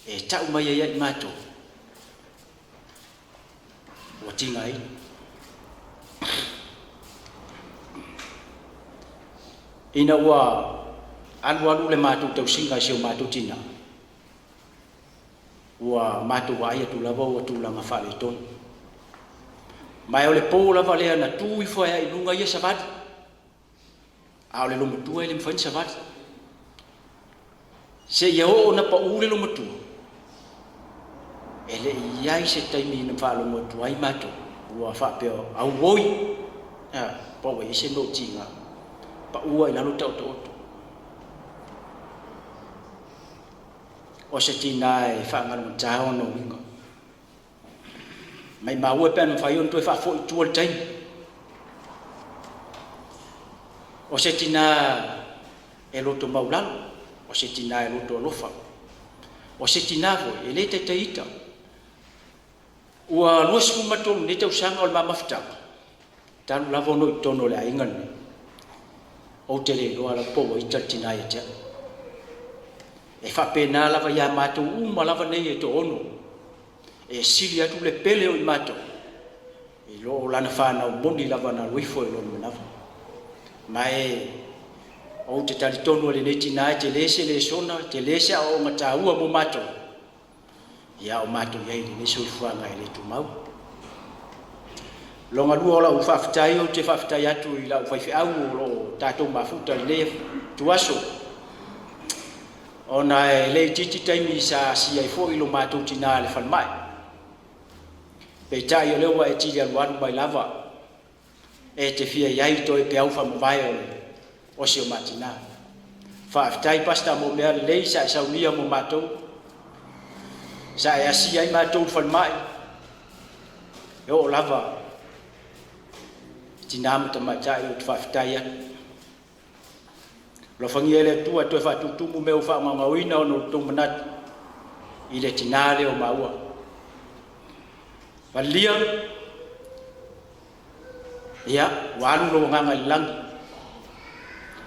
e tau mai ai ia i matou, ua tigaina. Ina ua alualu le matou tausiga i si o matou tina, ua matou vaai atu lava ua tulaga faaletonu. Ma o le po lava lea na tu ifo ai i luga ia savali, a o le lomatua e le mafai ona savali. Seia oo na pau le lomatua, E le'i i ai se taimi na faalogo atu ai matou ua faapea auoi a po ua i ai se mea o tiga paua i lalo taotooto. O se tinā e faagalugata ona uiga. Maimau e pe ana mafai ona toe faafoi i tua le taimi. O se tinā e loto maulalo, o se tinā e loto alofa, o se tinā foi e le taitai ita. Ua 23 nei tausaga o le ma mafutaga, talu lava ona ou i totonu o le aiga lenei. Ou te le iloa lava po ua ita le tinā ia te au. E faapena lava ia matou uma lava nei e toaono, e sili atu le pele o i matou i lo o lana fanau moni lava na alu ifo i lona manava. Ma e ou te talitonu e lenei tinā e tele se lesona, tele se aoaoga taua mo matou, ia o matou i ai i lenei soifuaga e le tumau. Longa lua o lau faafetai, ou te faafetai atu i lau faifeau o lo o tatou mafuta i lenei tuaso, ona e le itiiti taimi sa asia ai foi lo matou tinā i le falemai. Peitai o lea ua e tili alualu mai lava e te fia i ai toe peau faamavae o le o si o ma tinā. Faafetai Pastor mo mea lelei sa e saunia mo matou, sa e asia ai matou i le falemai, e oo lava i tinā ma tamaitai ou te faafetai atu. Alofagia e le Atua e toe faatutumu mea ua faagaogaoina ona o le tou manatu i le tinā lea o maua. Valilia, ia, ua alu lou agaga i le lagi,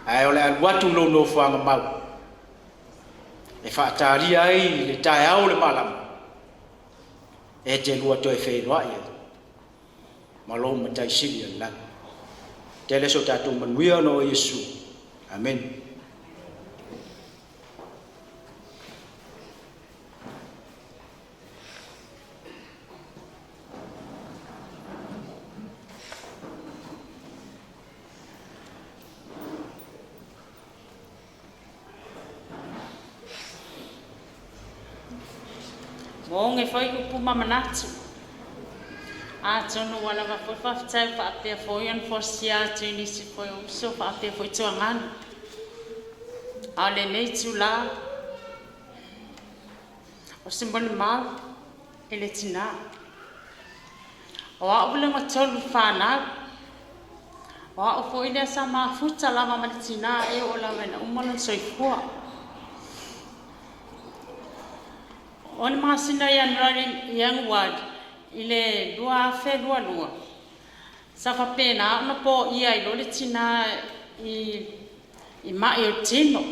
ae o le alu atu i lou nofoaga mau e faatalia ai le taeao o le malama e te lua toe feiloai ai ma lou Matai Sili o le lagi. Tele so tatou manuia ona o Iesu. Amene. Mo oge foi upu ma manatu. Atonu ua lava foi faafetai faapea foi ona folasia atu i nisi foi o uso faapea foi tuagalu. A o lenei itulā, o se molimau i le tinā. O a'u le gatolu fanau, o a'u foi lea sa mafuta lava ma le tinā e oo lava ina uma lona soifua. O le masina Ianuari i le 2022, sa faapena ona po'ia ai loa le tinā i ma'i o le tino.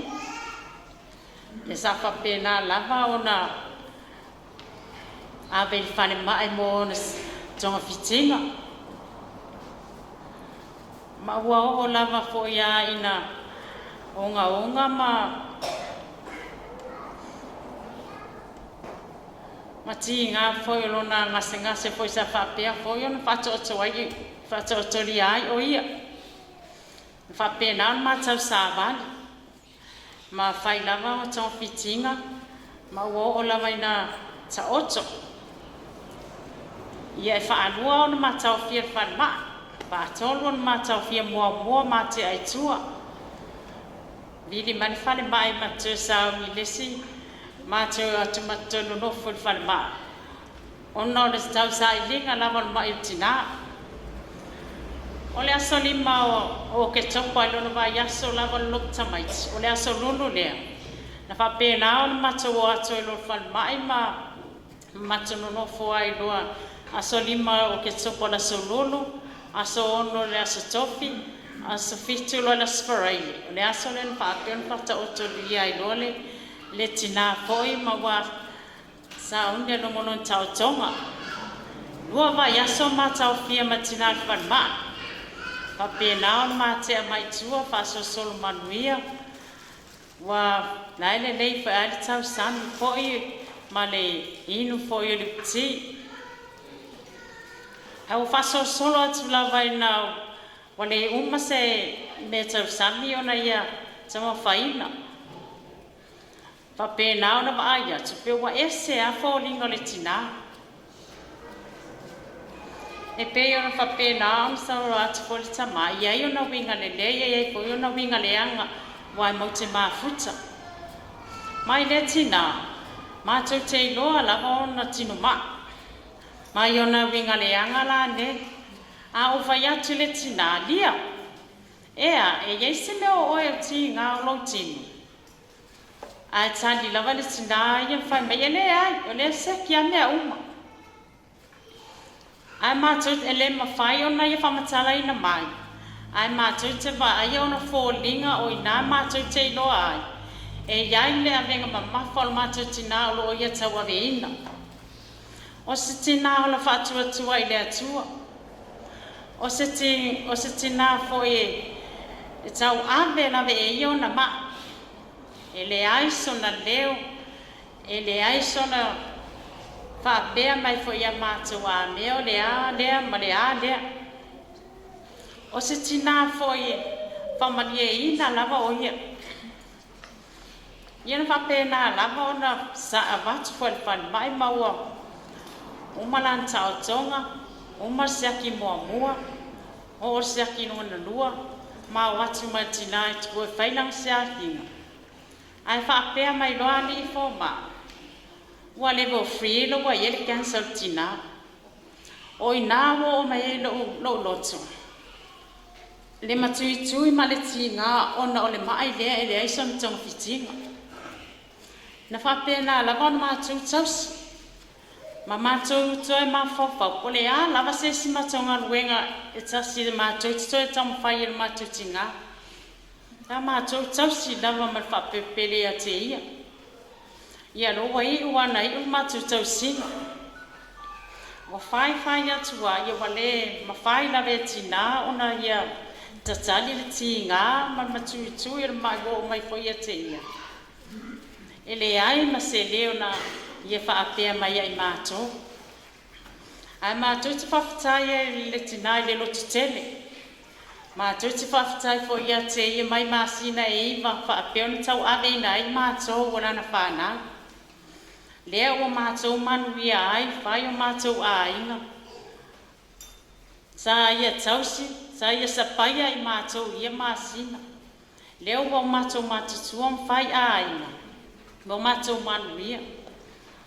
Ia sa faapena lava ona ave i le falemai mo ona togafitiga. Ma ua oo lava foi a ina ogaoga ma tiga foi o lona gasegase foi sa faapea foi ona faatoatoa ai faatoatolia ai o ia. Na faapena ona matau savali ma fai lava o togafitiga ma ua oo lava ina taoto. Ia e faalua ona mataofia le falemai, faatolu ona mataofia muamua ma tea i tua. Vili mai le falemai ma toe sauni i le isi matou atu ma toe nonofo i le falemai, ona o le tausailiga lava o le ma'i o tinā. O le aso 5 o Oketopa i lona vaiaso lava o le lo'u tamaiti, o le aso Lulu lea, na faapena ona matou o atu ai loa i le falemai ma matou nonofo ai loa aso 5 o Oketopa o le aso Lulu, aso 6 le aso Tofi, aso 7 loa le aso Faraile. O le aso lea na faapea ona faataotolia ai loa le tinā foi ma ua sauni ai loa ma lona taotoga. 2 vaiaso mataofia ma tinā i le falemai. Faapena ona matea mai i tua faasolosolo manuia. Ua la e lelei foi lava le tausami foi ma le inu foi o le uti. Ae ua faasolosolo atu lava ina ua le uma se mea tausami ona ia taumafaina. Faapena ona vaai atu pe ua ese lava foliga o le tinā. E pei ona faapena ona saunoa atu foi le tamā, e i ai ona uiga lelei e i ai foi ona uiga leaga ua e matou te mafuta. Mai lea tinā, matou te iloa lava ona tinoma'i. Mai ona uiga leaga lanei. A ou fai atu i le tinā, Lia, ea, e i ai se mea o oe o tigā o lou tino? Ae tali lava le tinā ia ma fai mai, E leai, o lea e seki lava mea uma. Ae matou e le mafai ona ia faamatalaina mai, ae matou te vaaia ona foliga o i ina matou te iloa ai, e i ai le avega mamafa o le matou tinā o lo o ia tauaveina. O se tinā ola faatuatua i le Atua. O se, ti, o se tinā foi e tauave lava e ia ona ma'i. E leai sona leo, e leai sona faapea mai foi ia matou a mea o le a lea ma le a lea. O se tinā foi e faamalieina lava o ia. Ia na faapena lava ona sa avatu foi i le falemai ma ua uma lana taotoga, uma le siaki muamua, oo le siaki lona lua, ma o atu ma le tinā e e fai lana siakiga. Ae faapea mai loa alii fomai, ua level 3 la ua i ai le cancer o le tinā. O i ina ua oo mai ai lo'u loto, le matuitui ma le tigā ona o le ma'i lea e leai sona togafitiga. Na faapena lava ona matou tausi, ma matou toe mafaufau, po o le a lava se isi matou galuega e tasi matou te toe taumafai e le matou tinā. Sa matou tausi lava ma le faapelepele ia te ia. Ia lea ua iu lava ina iu le matou tausiga. Ua faifai atu lava, ia ua le mafai lava e tinā ona ia tatali le tigā ma le matuitui o le ma'i ua oo mai foi ia te ia. E leai ma se leo na ia faapea mai ai matou. Ae matou te faafetai ai i le tinā i le lototele. Matou te faafetai foi ia te ia mai masina e 9 faapea ona tauaveina ai matou o lana fanau. Lea ua matou manuia ai, fai o matou aiga. Sa ia tausi, sa ia sapaia i matou i ia masina. Lea ua matou matutua ma fai aiga, ua matou manuia.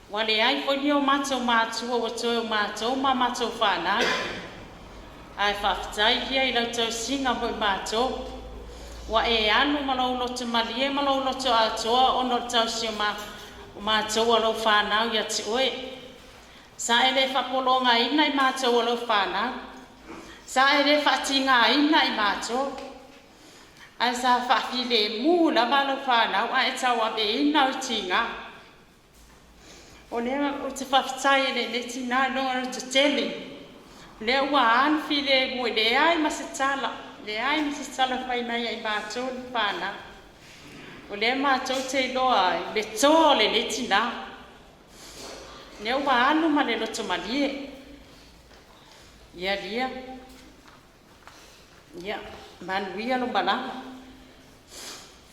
Ua leai foi ni o matou matua ua toe o matou ma matou fanau. Ae faafetai ia i lau tausiga mo i matou. Ua e alu ma lou loto malie ma lou loto atoa ona o le tausi o matou o lau fanau ia te oe. Sa e le faapologaina i matou o lau fanau. Sa e le faatigaina i matou. Ae sa faafilemu lava lau fanau ae tauaveina o tiga. O lea ou te faafetai e lenei tinā i lona lototele. O lea ua alu filemu e leai ma se tala, leai ma se tala fai mai ia i matou le fanau. O lea matou te iloa ai le toa o lenei tinā. Lea ua alu ma le loto malie. Ia lia, ia, manuia lo malaga.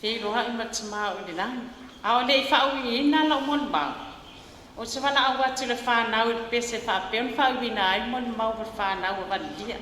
Feiloai ma tamā o i le lagi. A o le i faauiina lau molimau, ou te valaau atu i le fanau i le pese faapea ona faauiina ai le molimau o le fanau a Valilia.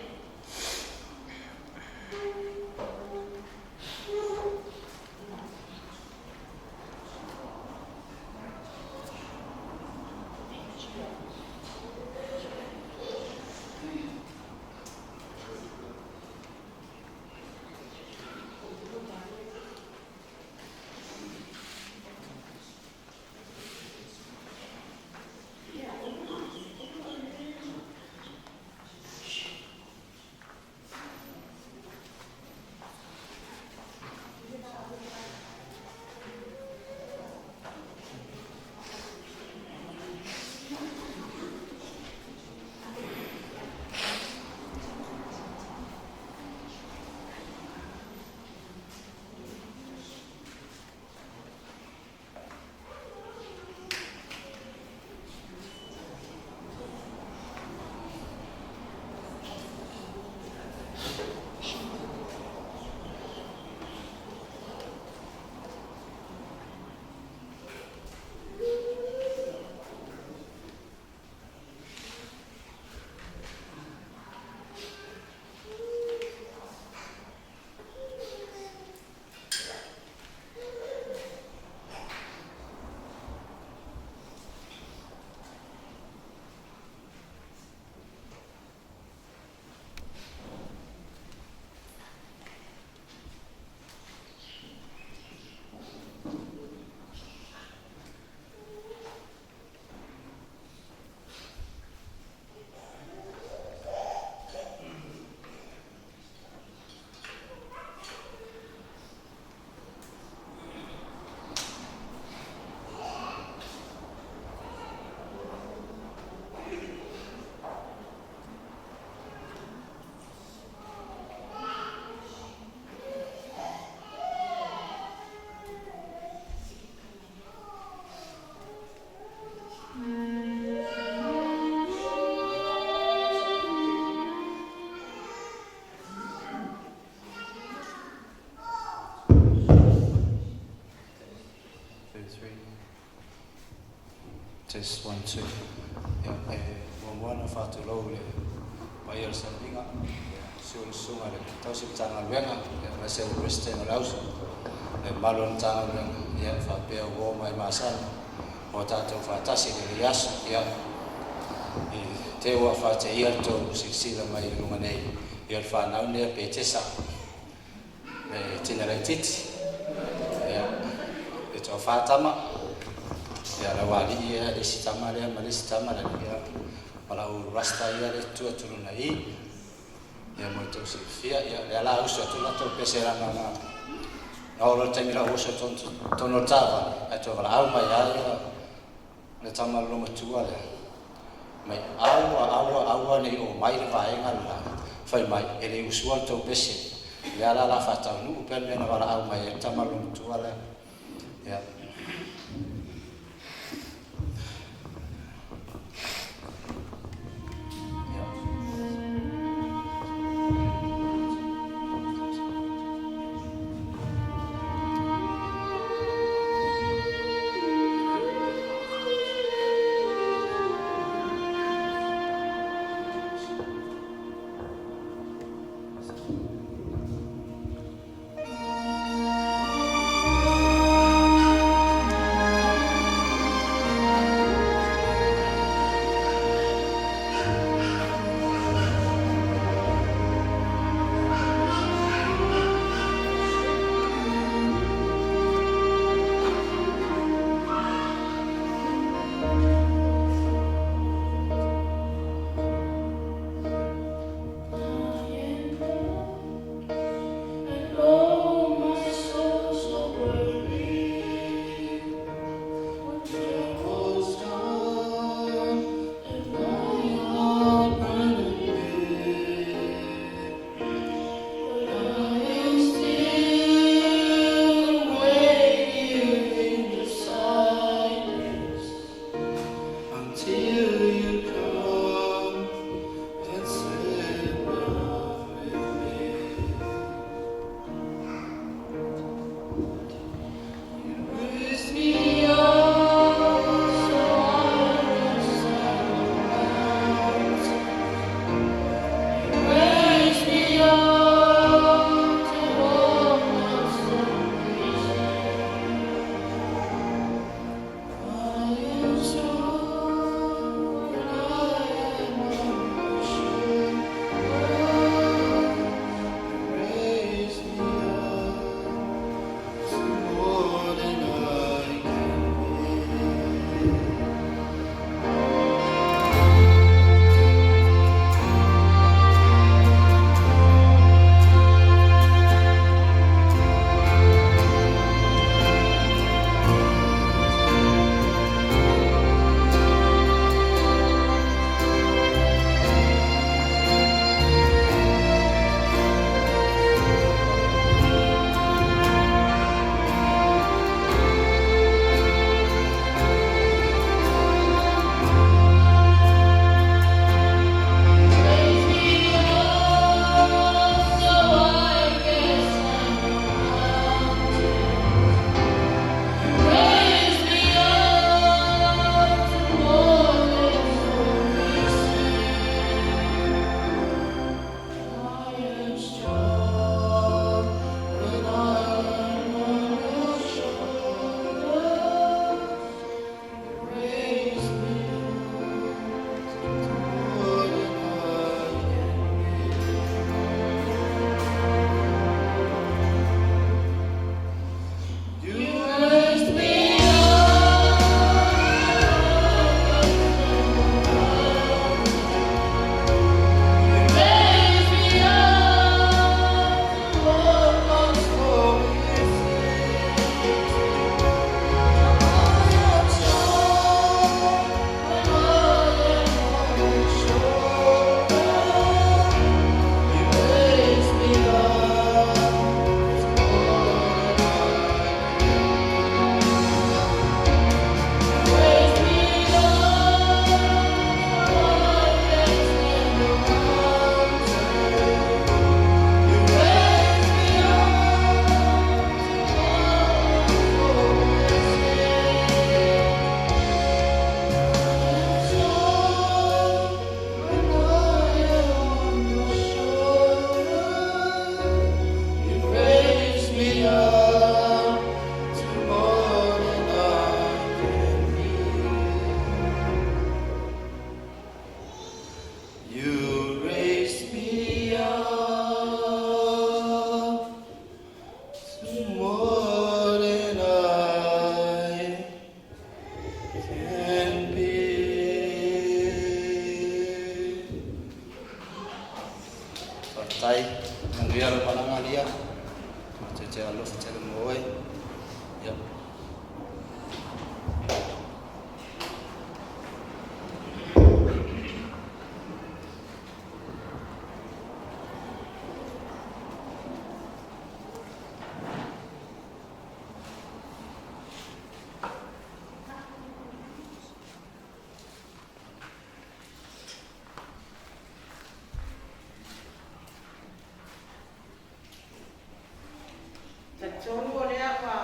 Test 1 2. Ia, e muamua ona faatulou i le paia o le sauniga, ia, susu le susuga i le tausi Matagaluega, ia, aemaise le Peresetene o le Auso, le mamalu o le Matagaluega, ia, faapea uo ma e masani ua tatou faatasi i lenei aso. Ia, i te ua faateia le tou silasila mai i luga nei, ia, o le fanau lenei a Petesa, le tina laitiiti, ia, e toafa tama, ia, lau alii ia, le isi tama lea ma le isi tama lea, ia, ma lau rasta ia le tua tuluna i, ia, mo le tou silafia, ia, lea la usu atu la tou pese lana na, na oo loa le taimi la usu atu tonu o le taavale, ae toe valaau mai lava ia le tama le loomatua lea, mai aua, aua, aua ne i oo mai le vaega le la, fai mai, e le usua le tou pese, lea la la faataunuu pea le mea na valaau mai ai le tama le loomatua lea. Ia. Faafetai, manuia lau malaga Lia. Matou te alofa tele mo oe. Ia. Talitonu o lea ua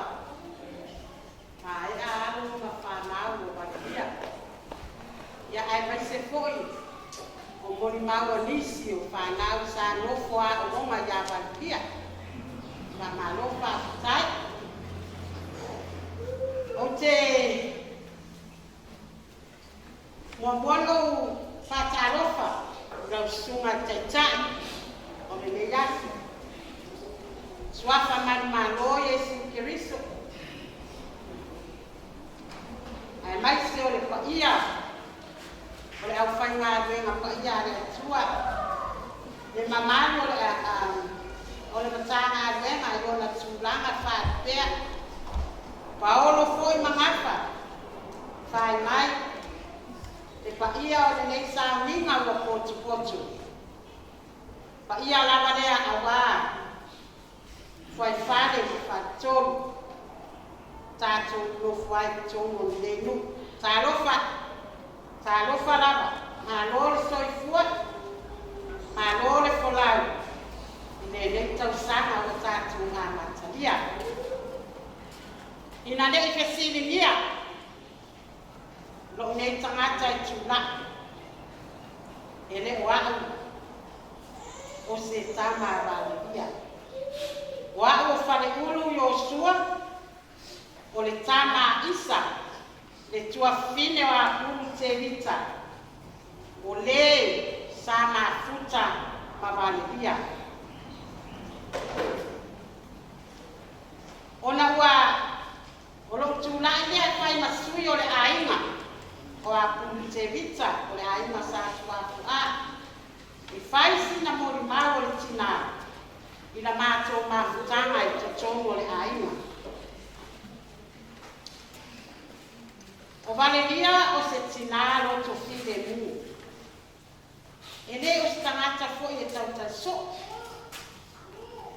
maea alu ma fanau o Valelia, ia aemaise foi o molimau a nisi o fanau sa nofo aologa ia Valelia. Faamalo faafetai. Ou te muamua lou faatalofa i lau susuga i le Taitai o lenei aso, Suafa manumalo Iesu Keriso, aemaise o le paia o le aufaigaluega paia a le Atua, le mamalu o le Matagaluega i ona tulaga faalupea, paolo foi ma gafa, fai mai le paia o lenei sauniga ua potupotu. Paia lava lea auā fuaifale ma faletolu tatou nonofo ai i totonu o lenei nuu. Talofa, talofa lava, malo le soifua, malo le folau i lenei tausaga ua tatou amatalia. Ina ne i fesiligia lou nei tagata i tula'i, e le o a'u o se tama a Valelia. O a'u o Faleulu Iosua, o le tama a Isa, le tuafafine o Apulu Tevita, o lē sa mafuta ma Valelia. Ona ua o lou tula'i lea e fai ma sui o le aiga o Apulu Tevita, o le aiga sa Tuapu'a, e fai sina molimau o le tinā i la matou mafutaga i totonu o le aiga. O Valelia o se tinā loto filemu. E lē o se tagata foi e tautalisoo,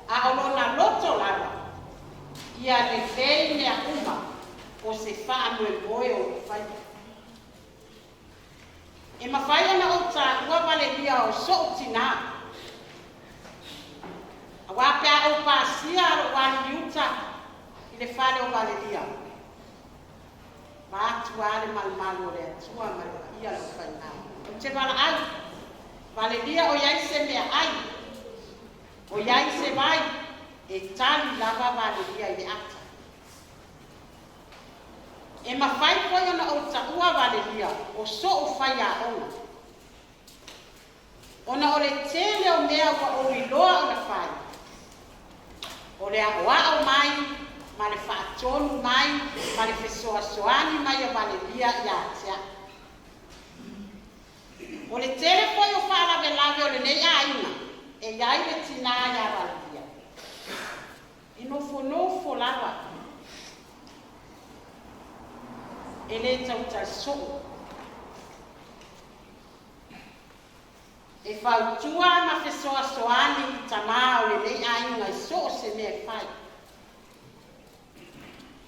a o lona loto lava ia lelei mea uma o se faamoemoe o loo faia. E mafai ona ou taua Valelia o so'u tinā, auā pe a ou pasia lo'u alu i uta i le fale o Valelia, vaatu a le malumalu o le Atua ma le paia o le aufaigaluega. Ou te valaau, Valelia, o iai se meaai, o iai se vai, e tali lava Valelia i le ata. E mafai foi ona ou taua Valelia o so'u faiaoga, ona o le tele o mea ua ou iloa ona fai, o le aʻoaʻo mai ma le faatonu mai ma le fesoasoani mai a Valelia iā te a'u. O le tele foi o faalavelave o lenei aiga e i ai le tinā iā Valelia, e nofonofo lava e lē tautalisoo, e fautua ma fesoasoani i tamā o lenei aiga i so o se mea e fai.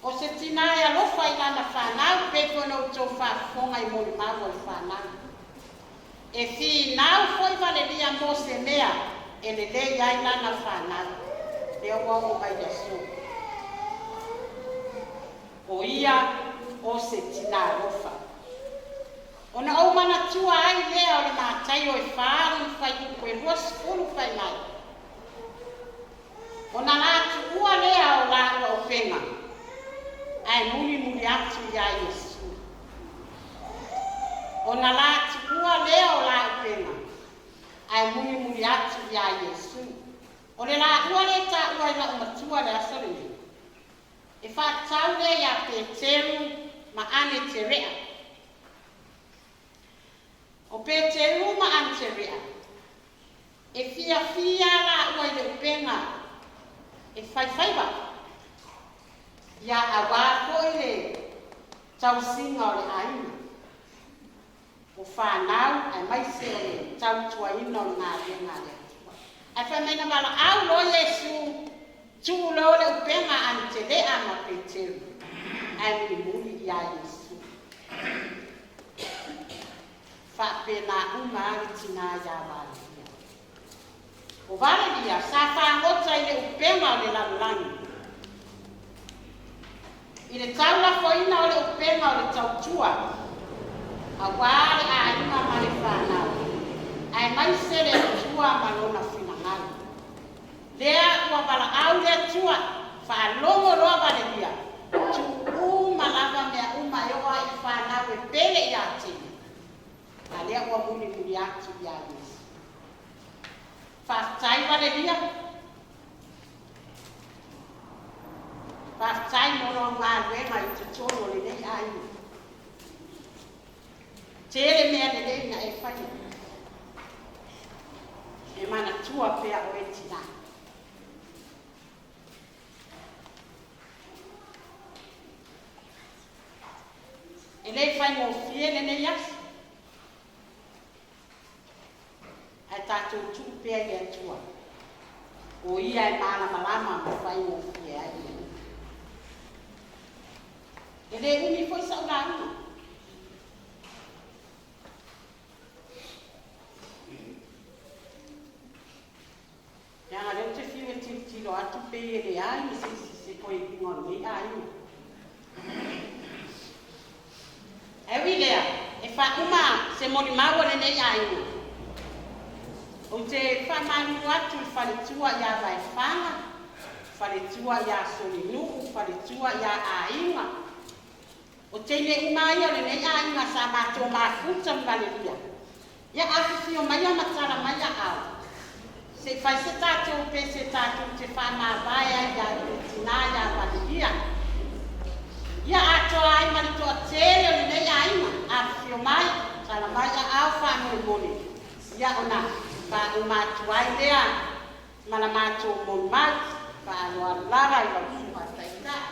O se tinā e alofa i lana fanau, pei foi ona outou faafofoga i molimau a le fanau. E finau foi Valelia mo se mea e lelei ai lana fanau, lea ua oo mai le aso. O ia o se tinā alofa. Ona ou manatua ai lea o le Mataio e 4 lona fuaiupu e 20 fai mai, Ona la tuua lea o lāua upega, ae mulimuli atu iā Iesu. Ona la tuua lea o la upega, ae mulimuli atu iā Iesu. O le laua lea e taua e la'u matua le aso lenei, e faatatau lea iā Peteru ma Aneterea. O Peteru ma Aneterea, e fiafia faifaiva ia auā foʻi le tausiga o le aiga o fanau aemaise o le tautuaina o le galuega a le Atua. Ae faimai na valaau loa Iesu, tuu loa le upega a Anitele'a ma Petelo ae mulimuli iā Iesu. Faapenā uma a le tinā iā Valelia. O Valelia sa fagota i le upega o le lalolagi. I le taulafoina o le upega o le tautua, auā le aiga ma le fanau, aemaise le Atua ma lona finagalo. Lea ua valaau le Atua, faalogo loa Valelia, tuu uma lava mea uma e oo ai i fanau e pele iā te ia, a lea ua mulimuli atu iā Iesu. Faafetai Valelia, faafetai mo lau galuega i totonu o lenei aiga. Tele mea lelei na e faia. E manatua pea oe tinā. E le faigofie lenei aso. Ae tatou tuu pea i le Atua. O ia e malamalama ma faigofie ai mea uma. E le umi foi sa'u lauga. Leaga o lea ou te fiu e tilotilo atu pei e leai ma se isi se toe i luga o lenei aiga. Ae ui i lea, e faauma se molimau a lenei aiga. Ou te faamalulu atu i le faletua ia Vaefaga, faletua ia Solinuu, faletua ia Aiga. O teine uma ia o lenei aiga sa matou mafuta ma Valelia. Ia afifio maia ma tala mai aao. Se i fai se tatou pese tatou te faamavae ai iā le tinā ia Valelia. Ia atoa ai ma le toatele o lenei aiga, afifio mai, tala mai aao faamolemole. Ia ona faauma atu ai lea ma la matou molimau. Faaaloalo lava i lau susuga i le Taitai.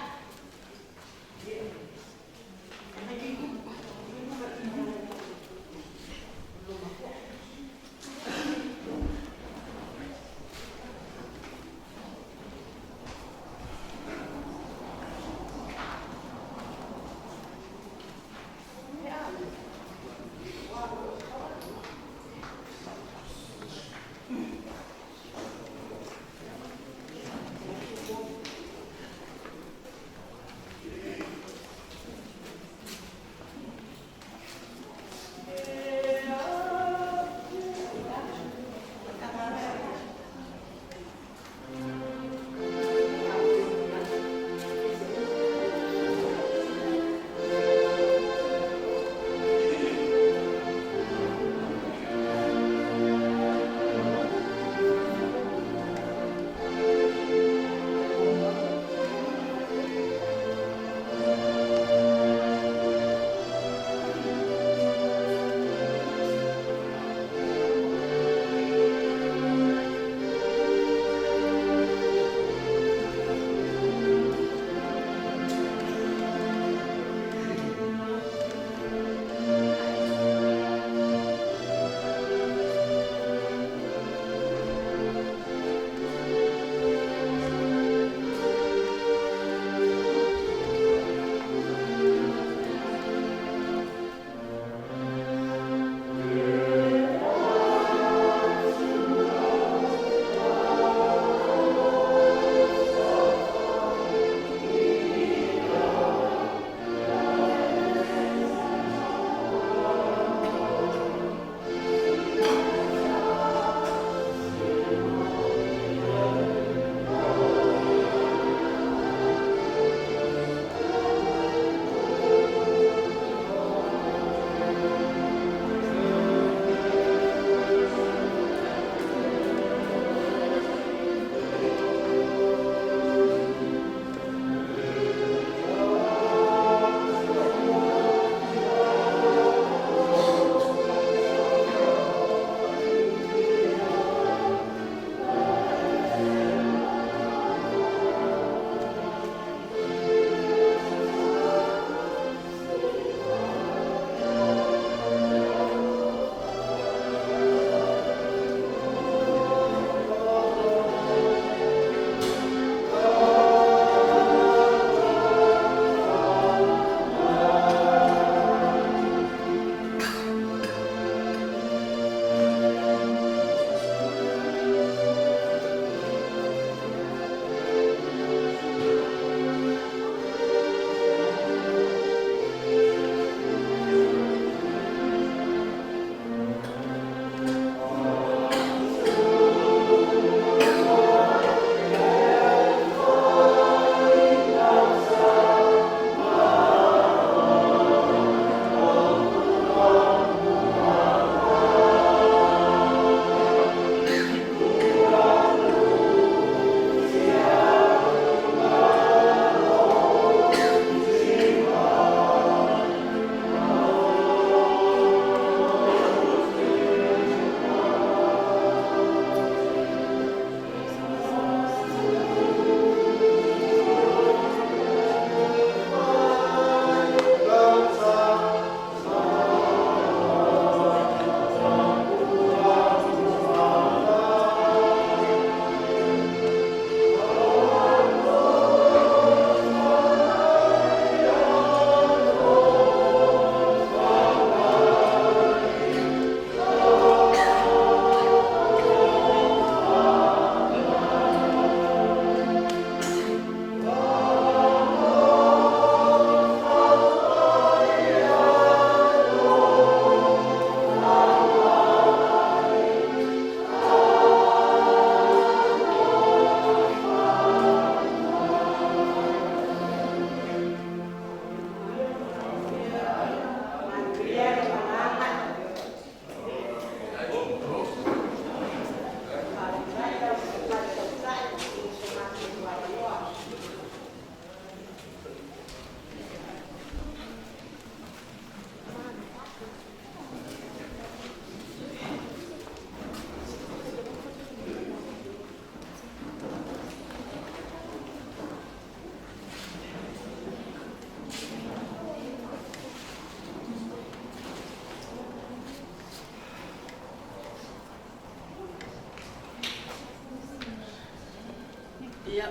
Ia,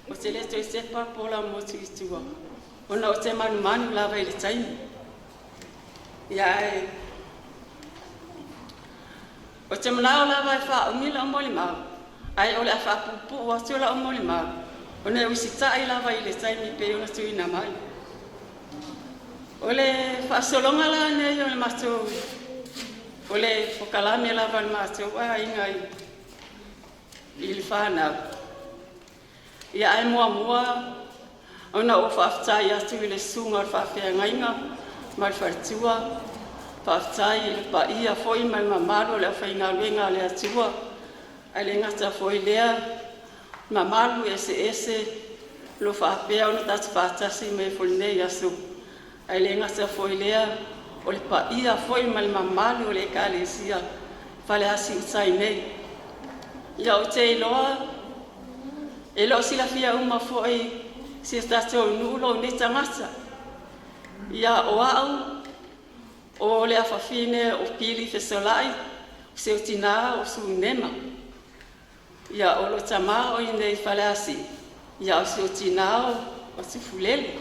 ou te le toe sepa po o lau motu i tua, ona ou te manumanu lava i le taimi. Ia ae ou te manao lava e faaumi lau molimau, ae o le a faapuupuu atu lau molimau, ona e usitai lava i le taimi pei ona tuuina mai. O le faasologa la nei o le matou, o le pokalame lava a le matou aiga i le fanau. Ia ae muamua ona ou faafetai atu i le susuga o le faafeagaiga ma le faletua, faafetai i le paia foi ma le mamalu o le aufaigaluega a le Atua, ae le gata foi i lea mamalu eseese o lo o faapea ona tatou faatasi mai foi i lenei aso, ae le gata foi i lea o le paia foi ma le mamalu o le Ekalesia Faleasi Utai nei. Ia ou te iloa e le o silafia uma foi si o tatou nuu lou nei tagata. Ia o au o le afafine o Pili Fesolai, o si ou tinā o Sunema. Ia o lou tamā o i inei i Faleasiu, ia o si ou tinā o Tufulele.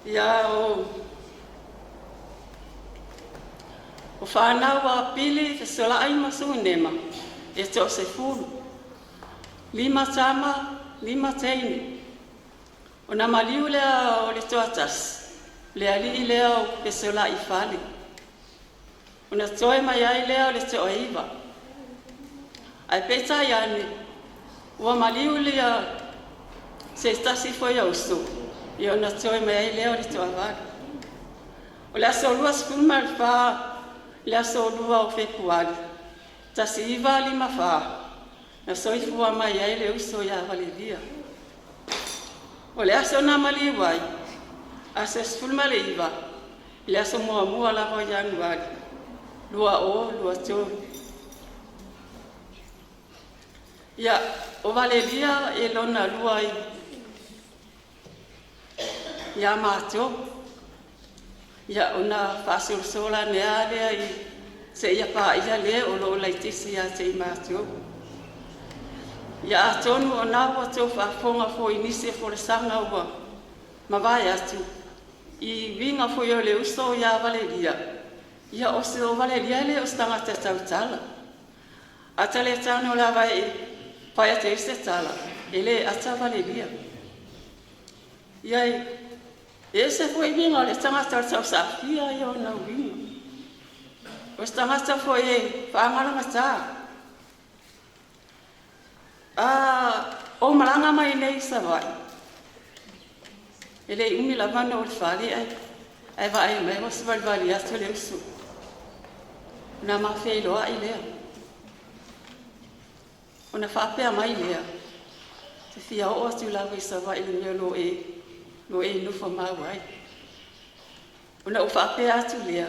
Ia o fanau a Pili Fesolai ma Sunema e toasefulu, 5 tama, 5 teine. Ona maliu lea o le toatasi, le alii lea o Fesolai i fale. Ona toe mai ai lea o le toaiva. Ae peitai ane, ua maliu lia se tasi foi o uso, ia ona toe mai ai lea o le toavalu. O le aso 24, le aso 2 o Fepuari, 1954, na soifua mai ai le uso ia Valelia. O le aso na maliu ai, aso 19, le aso muamua lava o Ianuari, 2023. Ia, o Valelia e lona lua ia mātou. Ia, ona faasolosolo ane lava lea i seia paia le o lo o laitiiti ia te i mātou. Ia atonu o na ua tou faafofoga foi i nisi o folasaga ua mavae atu i uiga foi o le uso ia Valelia, ia o se o Valelia le o se tagata tautala. A tale tano lava e fai atu ai se tala, e le ata Valelia. Ia e ese foi uiga o le tagata o le tausafia ia ona uiga. O se tagata foi e faagalagata. A ou malaga mai nei i Savaii, e le umi lava na o le fale ae vaai mai ua savalivali atu le uso. Na ma feiloai lea. Ona faapea mai lea, te fia oo atu lava i Savaii i le mea o lo o e nofo mau ai. Ona ou faapea atu lea,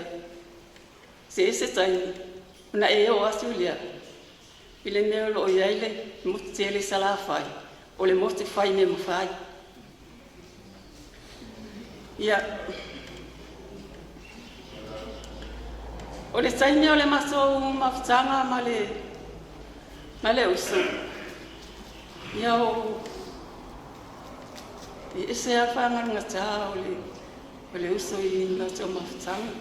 se ese taimi, ona e oo atu lea, i le mea o lo o i ai le motu tele i Salafai, o le motu fai mea mafai. Ia, o le taimi o le matou mafutaga ma le uso, ia o e ese lava faagalugata o le uso i le matou mafutaga.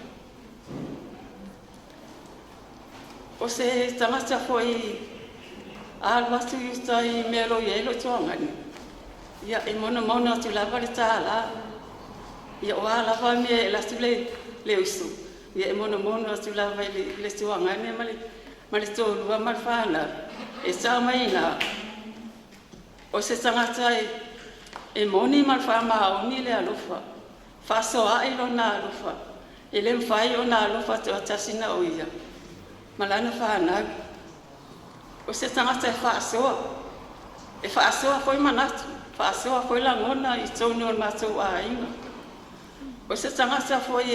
O se tagata foi alu atu i uta i mea o lo o i ai lou tuagani, ia e monomono atu lava le tālā. Ia o a lava mea e alu atu le uso, ia e monomono atu lava i le tuagani ma le toalua ma le fanau, e tau mai ina. O se tagata e moni ma le faamaoni le alofa, faasoa'i lona alofa, e le mafai ona alofa toatasi na o ia, ma lana fanau. O se tagata e faasoa foi manatu, faasoa foi lagona i totonu o le matou aiga. O se tagata foi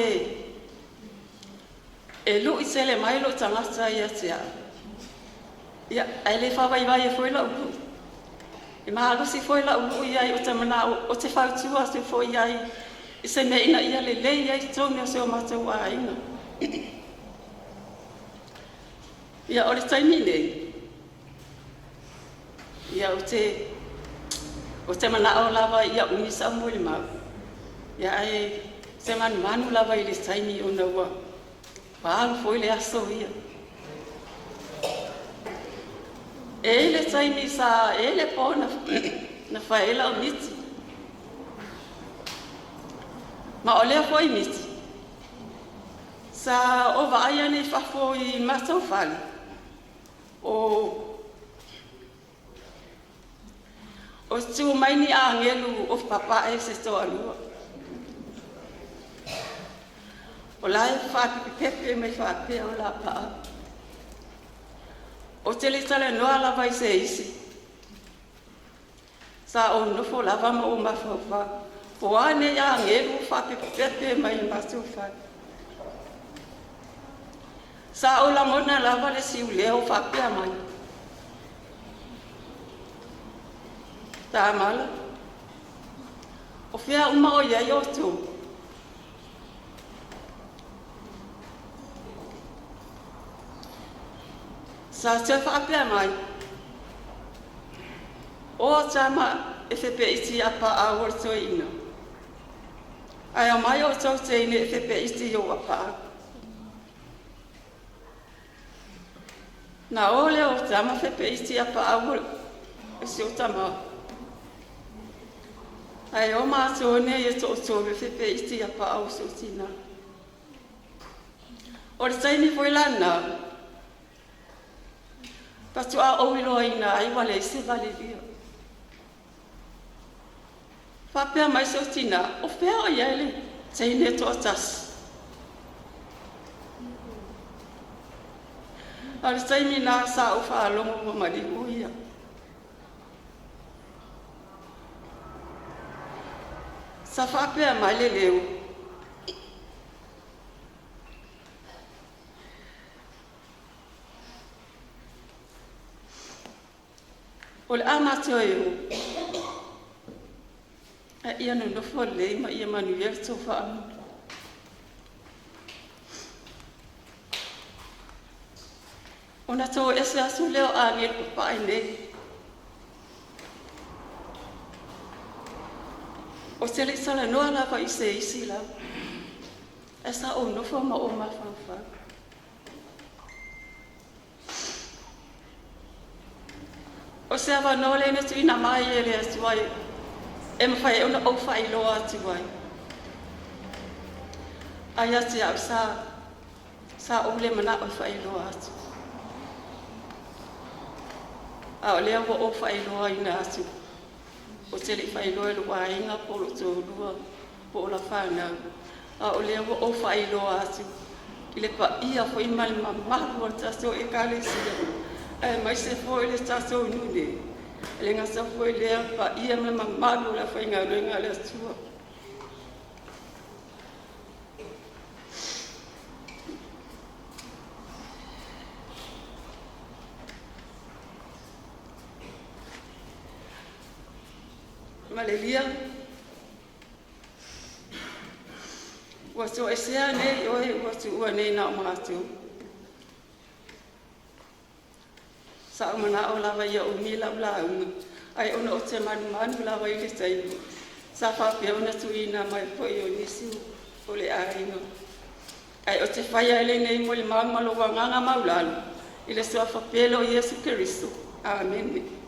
e lu'i tele mai lou tagata ia te au. Ia, ae le faavaivai ai foi lau lu'i. E malosi foi lau lu'i ai o te manao o te fautua atu foi ai i se mea ina ia lelei ai totonu o si o matou aiga. Ia, o le taimi nei, Ia ou te ou te manao lava ia umi sa'u molimau, ia ae se manumanu lava i le taimi ona ua alu foi le aso ia. E i ai le taimi sa e i ai le po na fai ai la'u miti, ma o lea foi miti sa ou vaai ane i fafo i matou fale o tu mai ni agelu o papae se toalua. O la e faapepepepe mai faapea o lapaau. Ou te le i talanoa lava i se isi. Sa ou nofo lava ma ou mafaufau, po o a nei agelu ua faapepepepe mai i le matou fale. Sa ou lagona lava le siulea o faapea mai, Tamala, o fea uma o i ai outou? Sa toe faapea mai, O tama e fepeiti apaau o le toeaina, ae aumai outou teine e fepeiti i ou apaau. Na o lea o tama fepeiti apaau o si o tama. Ae o matou nei e toatolu e fepeiti apaau o si o tina. O le taimi foi lana, faatoa ou iloaina ai ua leai se valelia. Faapea mai si ou tina, o fea o i ai le teine toatasi? A o le taimi lena sa ou faalogo ua maliu ia. Sa faapea mai le leo, o le a matou e o, ae ia nonofo lelei ma ia manuia le tou faamuli. Ona toese atu lea o agelu papae nei. Ou te le i talanoa lava i se isi lava. Ae sa ou nofo ma ou mafaufau. O se avanoa lea na tuuina mai e le Atua e mafai ai ona ou faailoa atu ai. Ae ia te au sa ou le manao e faailoa atu. A o lea ua ou faailoaina atu, ou te le i faailoa i lou aiga po o lou toalua po o lau fanau, a o lea ua ou faailoa atu i le paia foi ma le mamalu o le tatou Ekalesia, aemaise foi le tatou nuu nei, e le gata foi i lea paia ma le mamalu o le aufaigaluega a le Atua. Valelia, ua toesea nei oe ua tuua nei na o matou. Sa ou manao lava ia umi lau lauga, ae ona ou te manumanu lava i le taimi sa faapea ona tuuina mai foi o nisi o le aiga. Ae ou te faia lenei molimau ma lou agaga maulalo i le suafa pele o Iesu Keriso. Amene.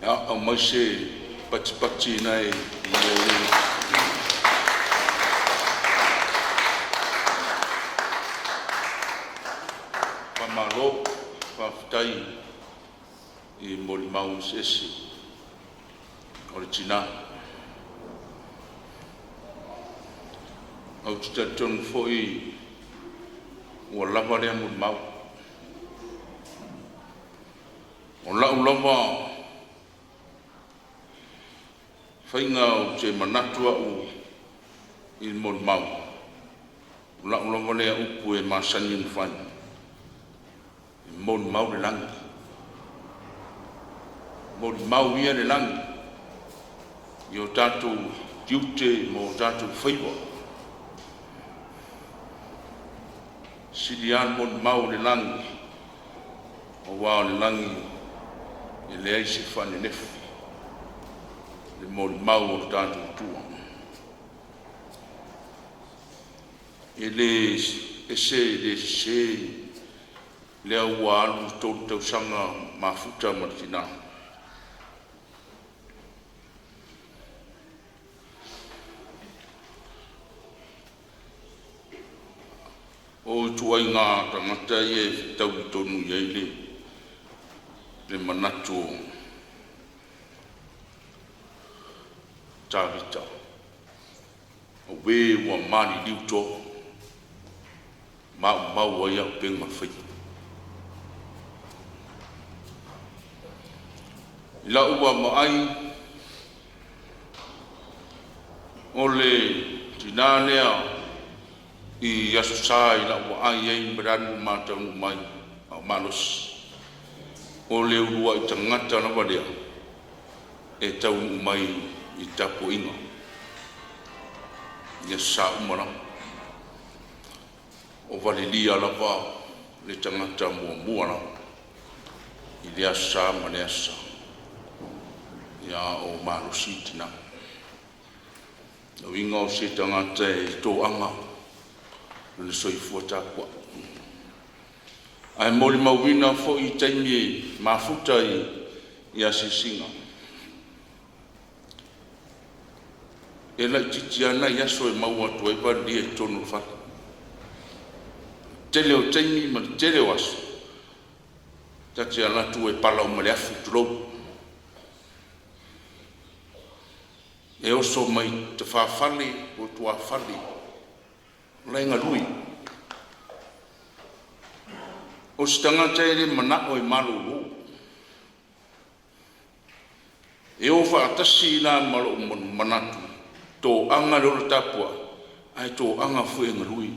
Ia, aumai se patipati nai i Faamalo, faafetai i molimau eseese o le tina. Ou te talitonu foi Ua lava lea molimau. O lau lava faiga ou te manatu au i le molimau, o lau lava lea upu e masani ona fai, e molimau le lagi, molimau ia le lagi i o tatou tiute ma o tatou faiva. E sili lava le molimau a le lagi, aua o le lagi e leai se faanenefu i le molimau a lo tatou Atua. E le ese e le sese, lea ua alu le 3 tausaga mafuta ma le tina, o ituaiga tagata ia e fetaui tonu i ai le manatu o Tavita, o e ua maliliu toa, maumau ai auupega faia. I lau vaavaai o le tina lea i Aso Sa i lau vaai i ai talu ona ma taunuu mai a o malosi, o le uluai tagata lava lea e taunuu mai i le tapuaiga i aso Sa uma lava. O Valelia lava le tagata muamua lava i lea Aso Sa ma lea Aso Sa, a o malosi le tina. O lona uiga o se tagata e toaga lona soifua tapuai, ae molimauina foi taimi e mafuta i asiasiga, e laitiiti lava nai aso e maua atu ai Valelia i totonu o le fale. O le tele o taimi ma le tele o aso, ta te alu atu e pala uma i le afu, tulou. E oso mai tafafale ma tuafale o la e galue. O se tagata e le manao e malolo, e o faatasi la ma lou manatu, e toaga le ola tapuai ae toaga foi e galue.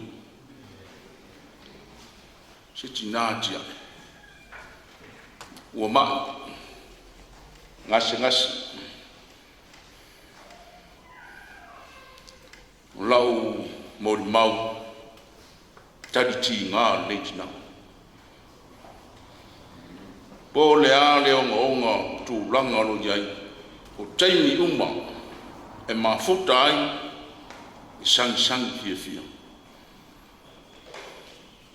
O se tina atiae ua mai, gasegase. O lau molimau tali tiga lenei tina, po o le a le ogaoga o tulaga o lo o i ai, o taimi uma e mafuta ai, e sagisagi fiafia,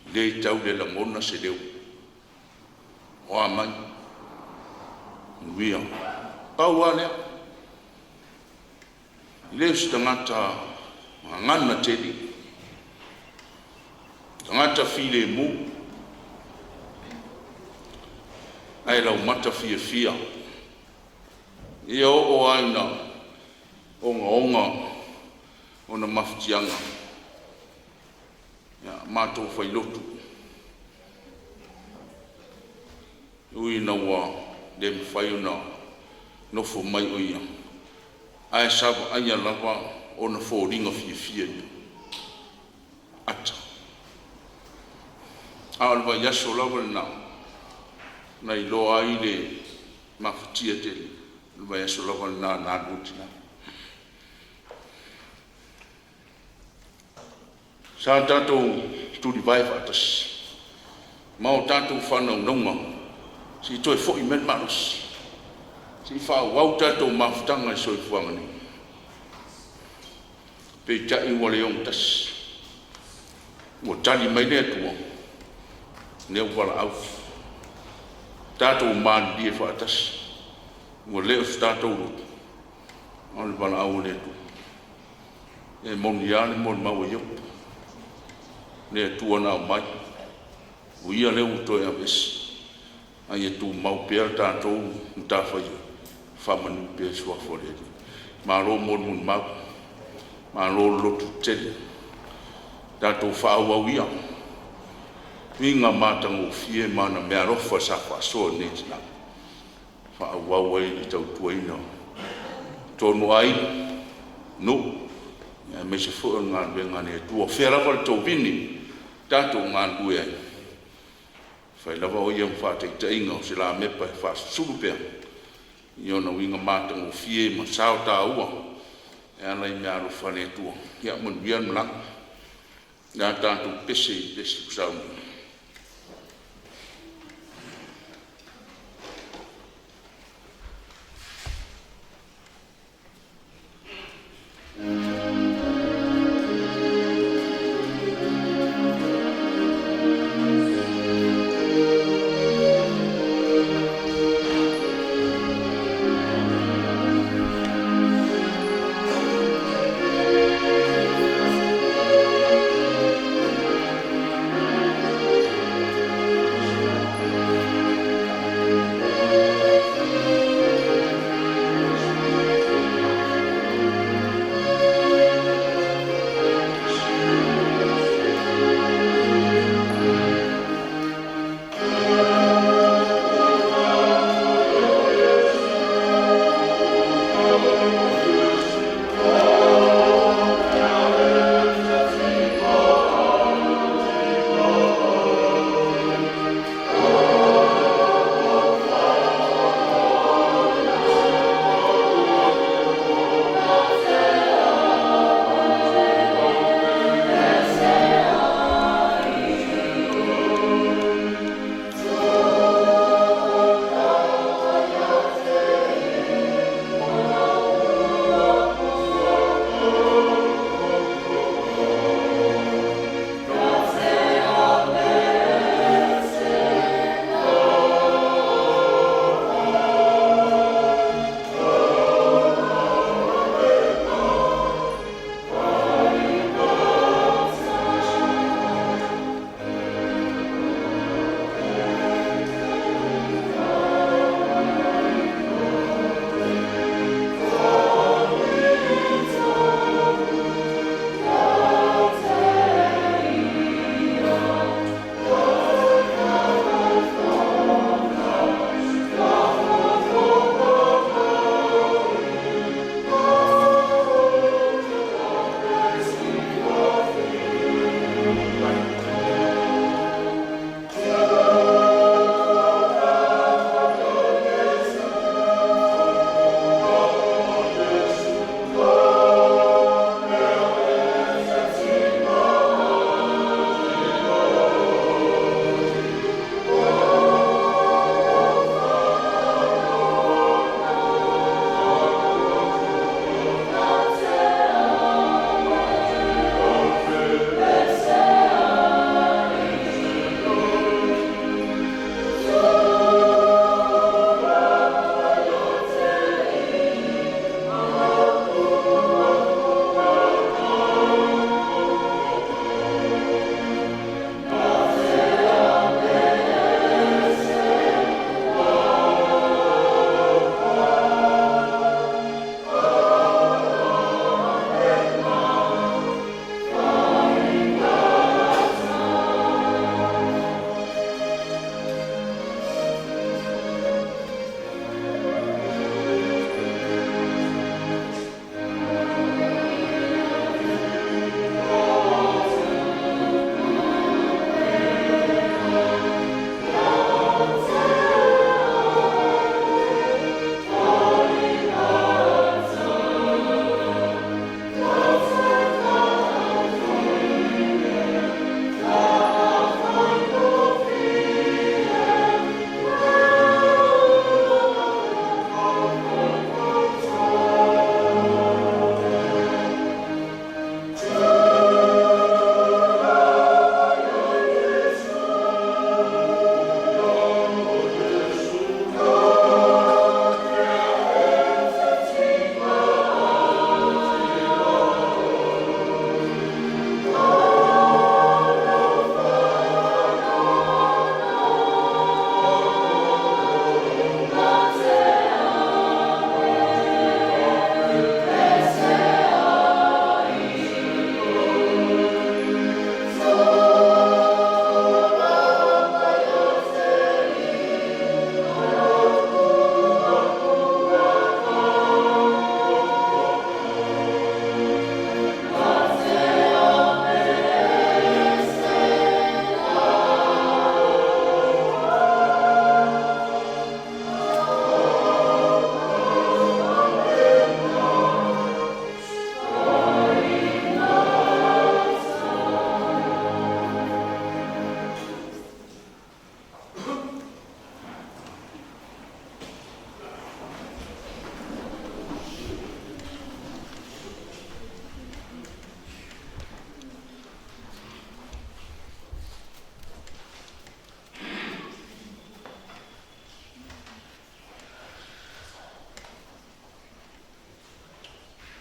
e le tau le lagona se leo, o a mai? Manuia. Pau lava lea, e le o se tagata gagana tele, tagata filemu, ae laumata fiafia. Ia oo lava ina ogaoga ona mafatiaga, ia matou failotu, e ui ina ua le mafai ona nofo mai o ia, ae sa vaaia lava ona foliga fiafia ia ata. A o le vaiaso lava lena na iloa ai le mafatia tele, o le vaiaso lava lena na alu ai le tina. Sa tatou tulivae faatasi ma o tatou faanaunauga se i toe foi mai le malosi, se i faaauau tatou mafutaga i le soifuaga nei. Peitai ua le ogatasi, ua tali mai le Atua, lea ua valaau, tatou malilie faatasi, ua le o se tatou lotu, a o le valaau a le Atua. E moni lava le molimau a Iopu, le Atua na aumai, o Ia lea ua toe aveese, a ia tumau pea le tatou matafaioi, e faamanu pea le suafa o le Alii. Malo mo le molimau, malo le lototetele, tatou faaauau ia. uiga matagofie ma ana meaalofa sa faasoa i lenei tina, faaauau ai le tautuaina o totonu o aiga, nuu, aemaise foi o le galuega a le Atua. O fea lava le tovini tatou galulue ai, e fai lava o ia ma faataitaiga o se lamepa e faasusulu pea i ona uiga matagofie ma sao taua e ala i meaalofa a le Atua. Ia manuia le malaga. O le a tatou pese i le pese ua sauni.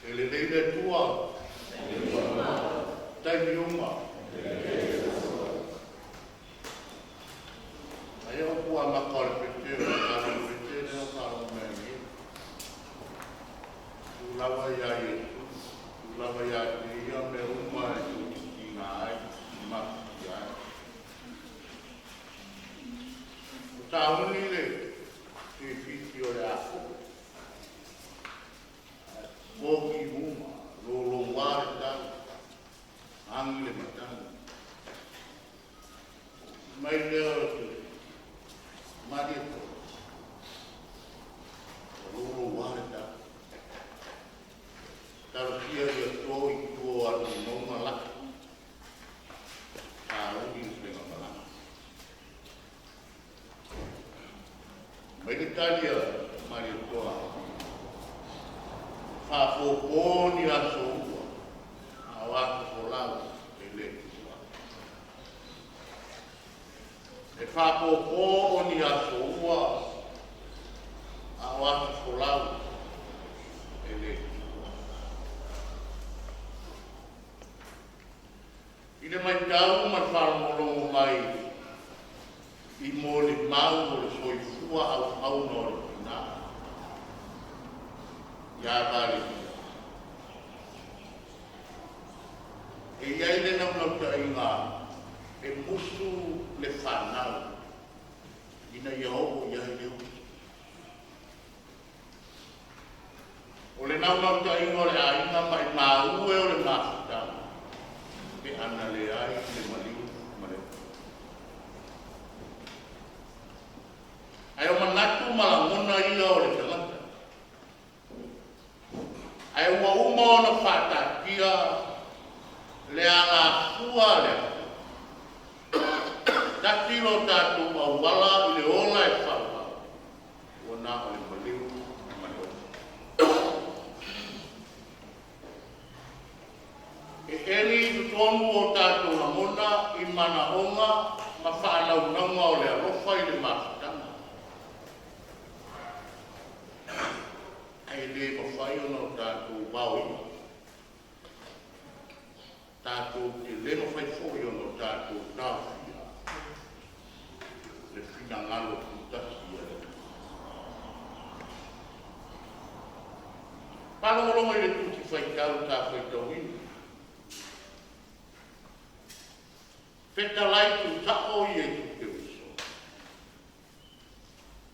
E lelei le Atua. Taimi uma. Ai o pua maka o le pete o le kalo le pete le o kalo mea ni. Tu lava ia Iesu, tu lava ia te ia me uma e tu tiki ngā ai, mafi ai. O tāuni le te whiti o le aho. Pōki uma, lolo wā le tau, angi le matanu. Mai lea o te mari e tō. Lolo wā le tau. Talosia ia tō i tua o anu maunga laki. Tāuni le whenga malanga. Mai le tali a mari e toa. Whaafōpō ni aso ua. A o atu folau e le tua. E whaafōpō o ni aso ua. A o atu folau e le tua. I le mai tau ma le whalongolongo mai i mō le mau o le soifua au hauna o le tina. Ia vale ia. E iai le naunau e musu le whanau ina ia oo ia i le uso. O le naunau o le ainga mai maue o le mafutanga e ana le ai le maliu ma le Ai o manatu malangona ia o le tagata. Ai ua uma ona whātatia le ala fua le Tati lo tātou auala i le ola e whaua. Ua nā o le maliu ma le ofa. E eli i tonu o tātou langona i mana onga ma whaalaunanga o le alofa i le mafutanga. Ai le mawhai ona o tātou wao ina. Tātou te le mawhai fōi ona o tātou tāwhia. Le whina ngalo putasi ia le. Palongolongo i le tusi whaitau tā whaitau ina. Whetalai tu sao i e tu te uso.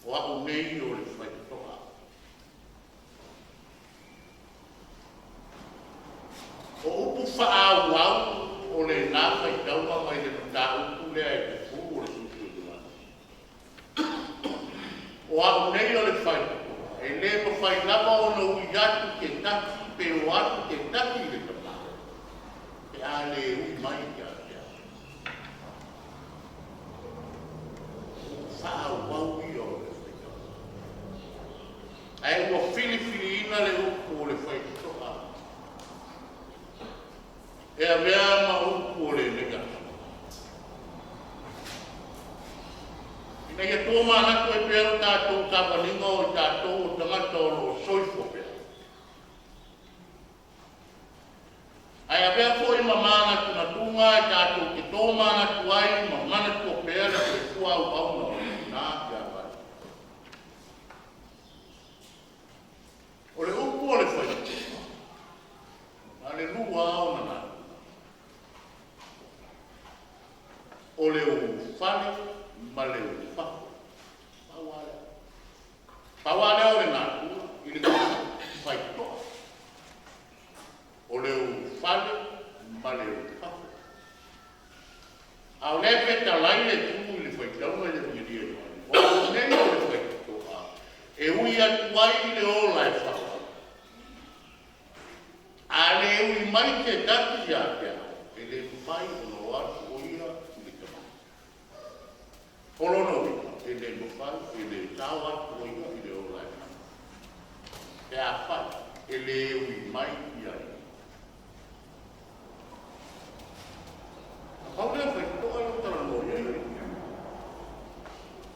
O au nei o le whaitoa. O upu whaau au o le nā whaitaua mai le mata upu lea e te fū o le susu i te O au nei o le whaitoa. E le mawhai lava o na ui atu te taki, pe o atu te taki i le tama. Pe a le ui mai te a te a. Whaau au ia o le whaitoa. Ai ua whili ina le upu o le whaitoa. E a mea ma upu o le nega. Ina ia tō manatu e pēro tātou tāwaninga o i tātou o tangata o lo soifua pēr. Ai a mea fōi ma manatu na tūnga e tātou te tō manatu ai ma manatu o pēr e fua au au na o nā te awai. O le upu o le whaitoa. Ma le lua o na nā. O le ufale ma le ufafo. Paualea. Paualea o le natura i le whaitoa. O le ufale ma le ufafo. A o le petalai le tu i le whaitaunga i le mungiria i mai. O nei o le whaitoa. E ui atu ai i le ola e whafa. A le ui mai te taki ia te au. E le mawhai o no atu o ia i le tamai. Olono ia, e le mawhai, e le tau atu o ia i le ola e whafa. E a whai, e le ui mai ia ia. A pau lea whaitoa i o tala no ia ia.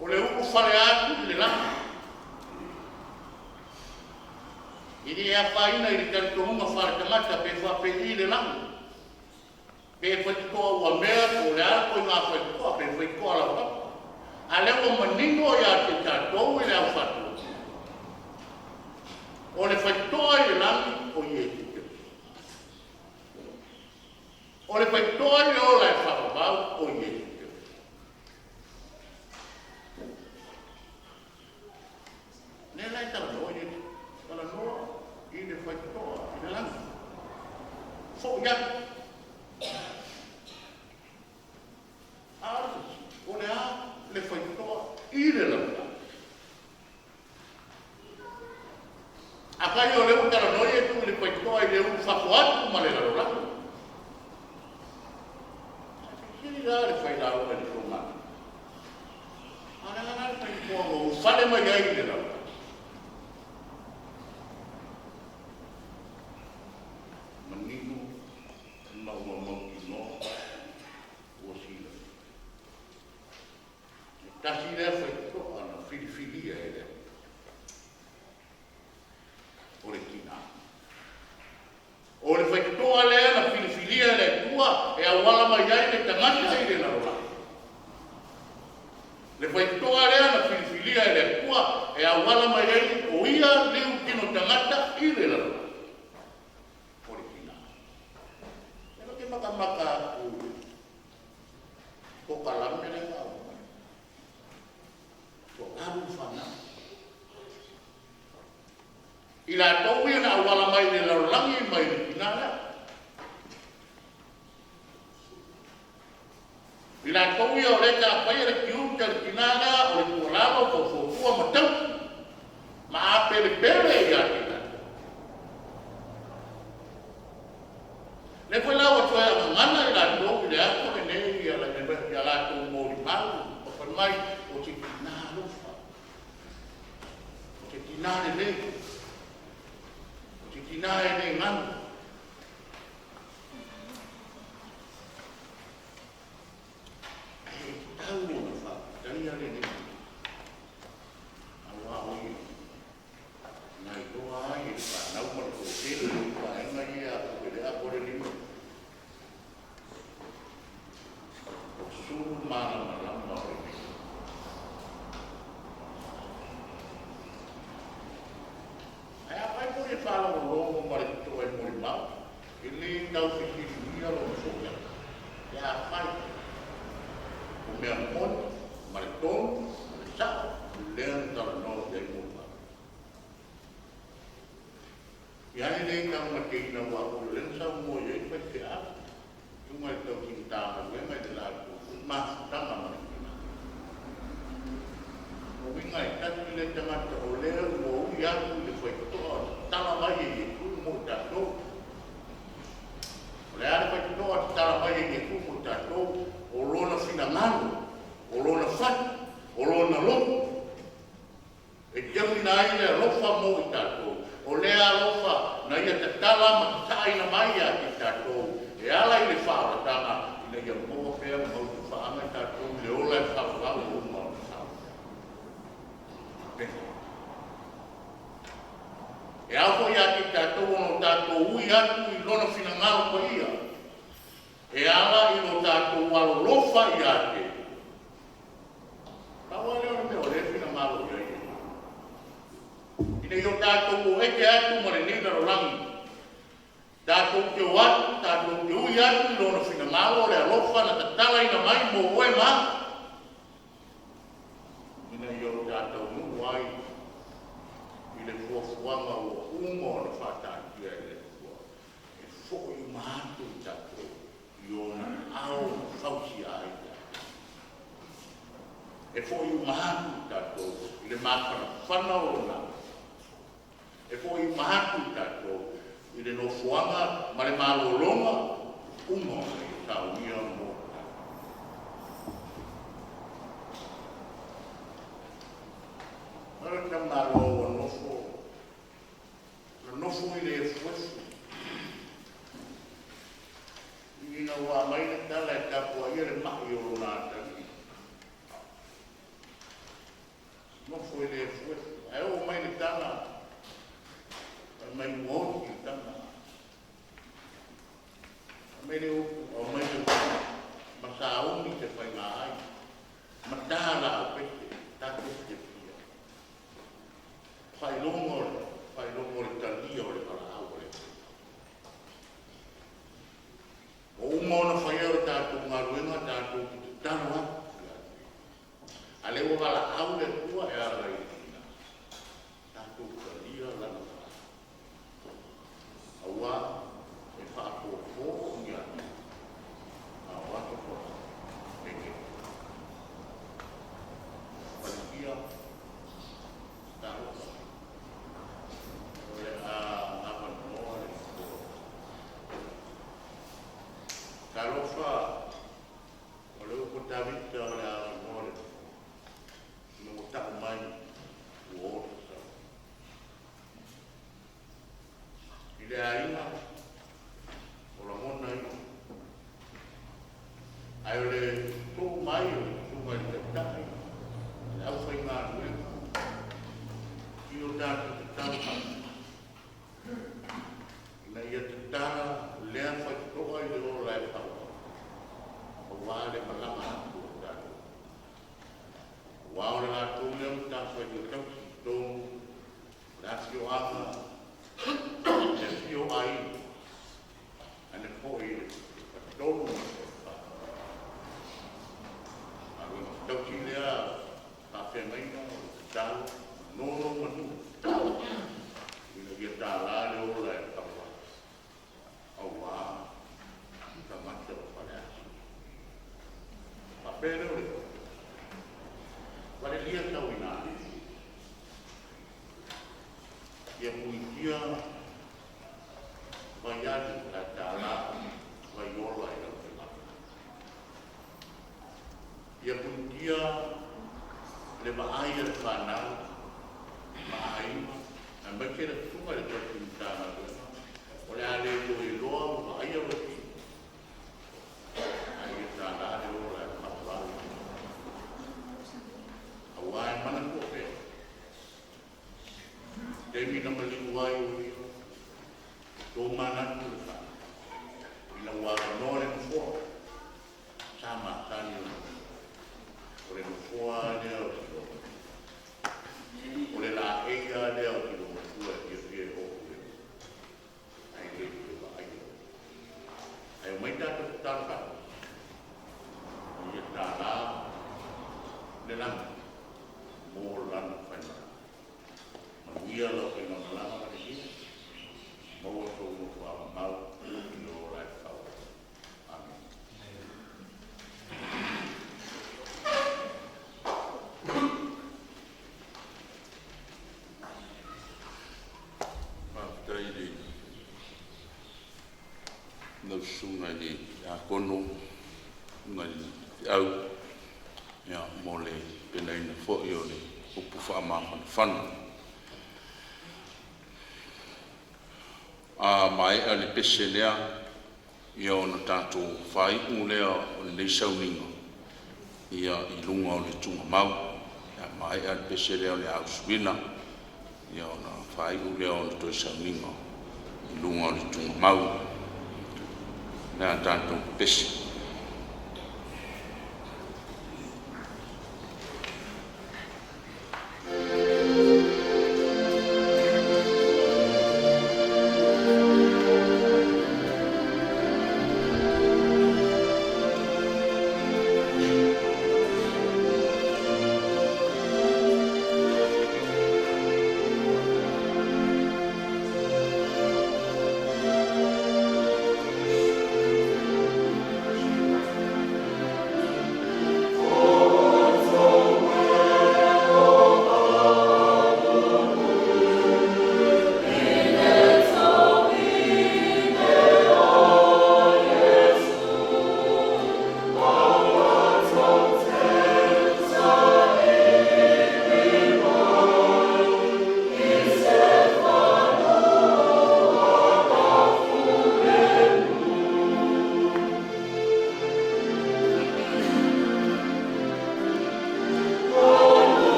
O le uku whare atu i le laki. I le a afaina i le talitonuga faaletagata pe faapei le lagi, pe faitotoa ua mea po o le a le ituaiga faitotoa pe faitotoa laupapa. A lea ua manino ia te tatou i le Au Faatoa, o le faitotoa i le lagi o Iesu Keriso. O le faitotoa i le ola e faavavau o Iesu Keriso. Lea la e talanoa Iesu, talanoa i le faitotoa i le lagi. Fo'i atu. A o le fesili, o le a le faitotoa i le lalolagi? Afai o lea ua talanoa Iesu i le faitotoa i le ulufafo atu ma le lalolagi, ae fesili la le failauga i le togamana, a o le a la le faitotoa na ulufale mai ai i le lalolagi? Manino ma ua mautinoa ua silafia. E tasi lea faitotoa na filifilia e le Atua, o le tina. O le faitotoa lea na filifilia e le Atua e auala mai ai le tagata i le lalolagi. Le faitotoa lea na filifilia e le Atua e auala mai ai o ia liu tino tagata i le lalolagi. O le tina. E le te matamata atu i le polokalame lea na aumai. Toalu fanau. I latou ia na auala mai i le lalolagi mai le tina lea. I latou ia o lea tafaia le tiute o le tina lea o le tuualalo, faufautua ma tausi ma apelepele ia te tatou. Lea foi la ua toe agagana i latou i le aso lenei ia latou molimau ma fai mai o se tina alofa, o se tina lelei, o se tina e le galo. Ae tatau ona faafetaia lenei mea, aua o ia na iloa ai e le fanau ma le toatele o vaega ia e le atoa le lima. O sulu malamalama o lenei. Ae afai foi e faalogologo ma le totoa i molimau, e le tau fesiligia lona fo'i atu, pe afai o mea moni ma le tonu ma le sa'o lea na talanoa i ai molimau. Ia e le taumateina aua foi o lea na saunoa i ai le faifeau, susuga i le tausi Matagaluega i le latou foi mafutaga ma le tina. O uiga e tasi le tagata o lea ua ui atu i le faitotoa o tatala mai e Iesu mo i tatou. O le a le faitotoa tatala mai e Iesu mo i tatou? O lona finagalo, o lona fatu, o lona loto. E tiafina ai le alofa mo i tatou. O lea alofa na ia tatala ma tata'aina mai ia te tatou e ala i le faaolataga ina ia maua pea ma mautu faaga i tatou i le ola e faavavau o uma o le sao. Amen. E ao foi ia te tatou ona o tatou ui atu i lona finagalo paia e ala i lo tatou alolofa ia te. Pau lea o le mea o lea finagalo i ai. Ina ia o tatou o ete atu ma lenei lalolagi, tatou te o atu, tatou te ui atu i lona finagalo o le alofa na tatalaina mai mo oe ma ina ia o tatou nuu ai i le fuafuaga ua uma ona faataatia e le Atua e fo'i uma atu i tatou i ona ao na fausia ai tatou. E fo'i uma atu i tatou i le mafanafana o lona e fo'i uma atu i tatou i le nofoaga ma le malologa uma ona ia saunia mo tatou. O le tamaloa ua nofo, na nofo i le efuefu. Ina ua aumai le tala e tapuaia le ma'i o lona atalii. Nofo i le efuefu. Ae oo mai le tala, Mai ua oti le tama. Mai le upu, au mai le upu, ma sauni te whainga ai, ma tā la au pete, tātou te pia. Whailongo le talia o le wala au le. O uma ona whaia o tātou ngā ruenga, tātou ki te taro atu. A le ua wala au le tua e ala i tina. Tātou talia lana wha. Aua e whaapōpō ni atu. A o atu kora. Eke. Whalikia. Tāroa. O le a avanoa le koro. Talofa, o le upo Davita o le avanoa le no tau mai ua ota sau. I le aiga, o lagona ia. Ai o le tū mai o le tū mai le taitai, le au whaingaluega, i o tātou te tau ina ia te tara lea whaitoa i le ola e whau. O wā le malanga atu o tātou. O wā o le lātou lea o tā whai o tausi tō, le awhio anga, le whio ai, ane foi le patonu ma te wha. A rua tausi lea whawhengaina o te tau, nono manu. Ina ia tā la le ola e whau. Au wā, tagata o whare asi. Whapere o le whare lia tau ina. Ia muitia vai ali a tāla vai ola i lau te Ia muitia le vaai a le whanau, maaima, a mai ke le tunga le tau tāna luena. O le ale o i loa o vaai a roki. Ai e tāla le ola e whakawau. A wā e mana kua pea. Te mina maliu ai o ia. Tō manatu le wha. Ina wā noa le nofoa. Sa mātani o noa. O le nofoa lea o te loa. O le la eia lea o te loa matua e pia pia e hoku lea. Ai le te wa ai. Ai o mai tātou te tāla wha. Ia tāla le langa. Mō lana whainga. Manuia lau whainga malanga ma le hia. Maua tō motu awa mau i lo lai whau. Amen. Whāwhitai le nau sunga le akono ngai le au ia mo le penaina foi o le upu whaamāwhanawhana. A mai a le pese lea ia ona tātou whaiu lea o le nei sauninga ia i lunga o le tunga mau. Ia mai a le pese lea o le ausuina ia ona whaiu lea o le toi sauninga i lunga o le tunga mau. Lea tātou pese.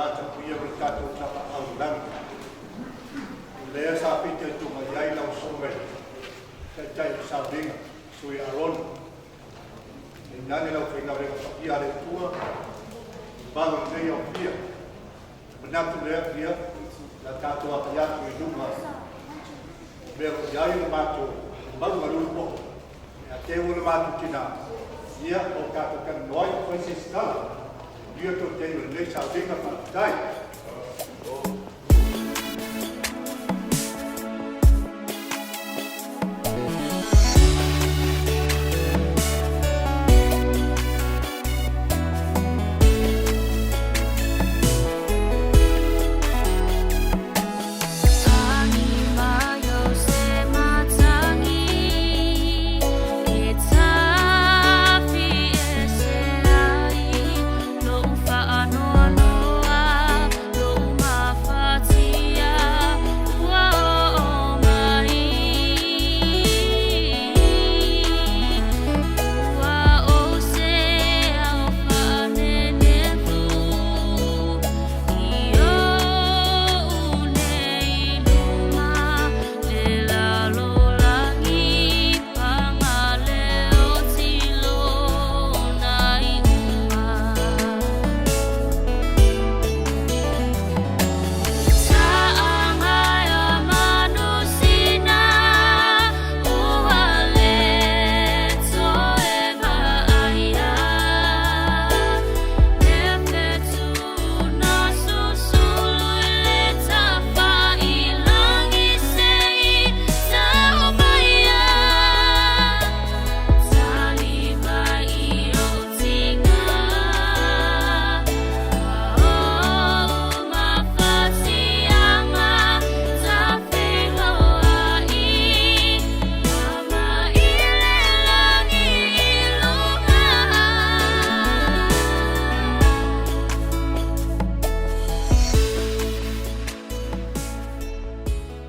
la tapuia o le tatou tapaau i lagi. O lea sa fitaituga i ai lau Susuga i le Taitai o le Sauniga, Sui Arona. Tainane le aufaigaluega paia a le Atua, mamalu o lenei aofia. Manatu lea, ia, la tatou agai atu i luma o mea o i ai le matou malu galue po'o. Ia te ua le matou tinā, ia, o tatou talanoa ai, fai se isi tala. Ia tau te o lenei sauniga, faafetai.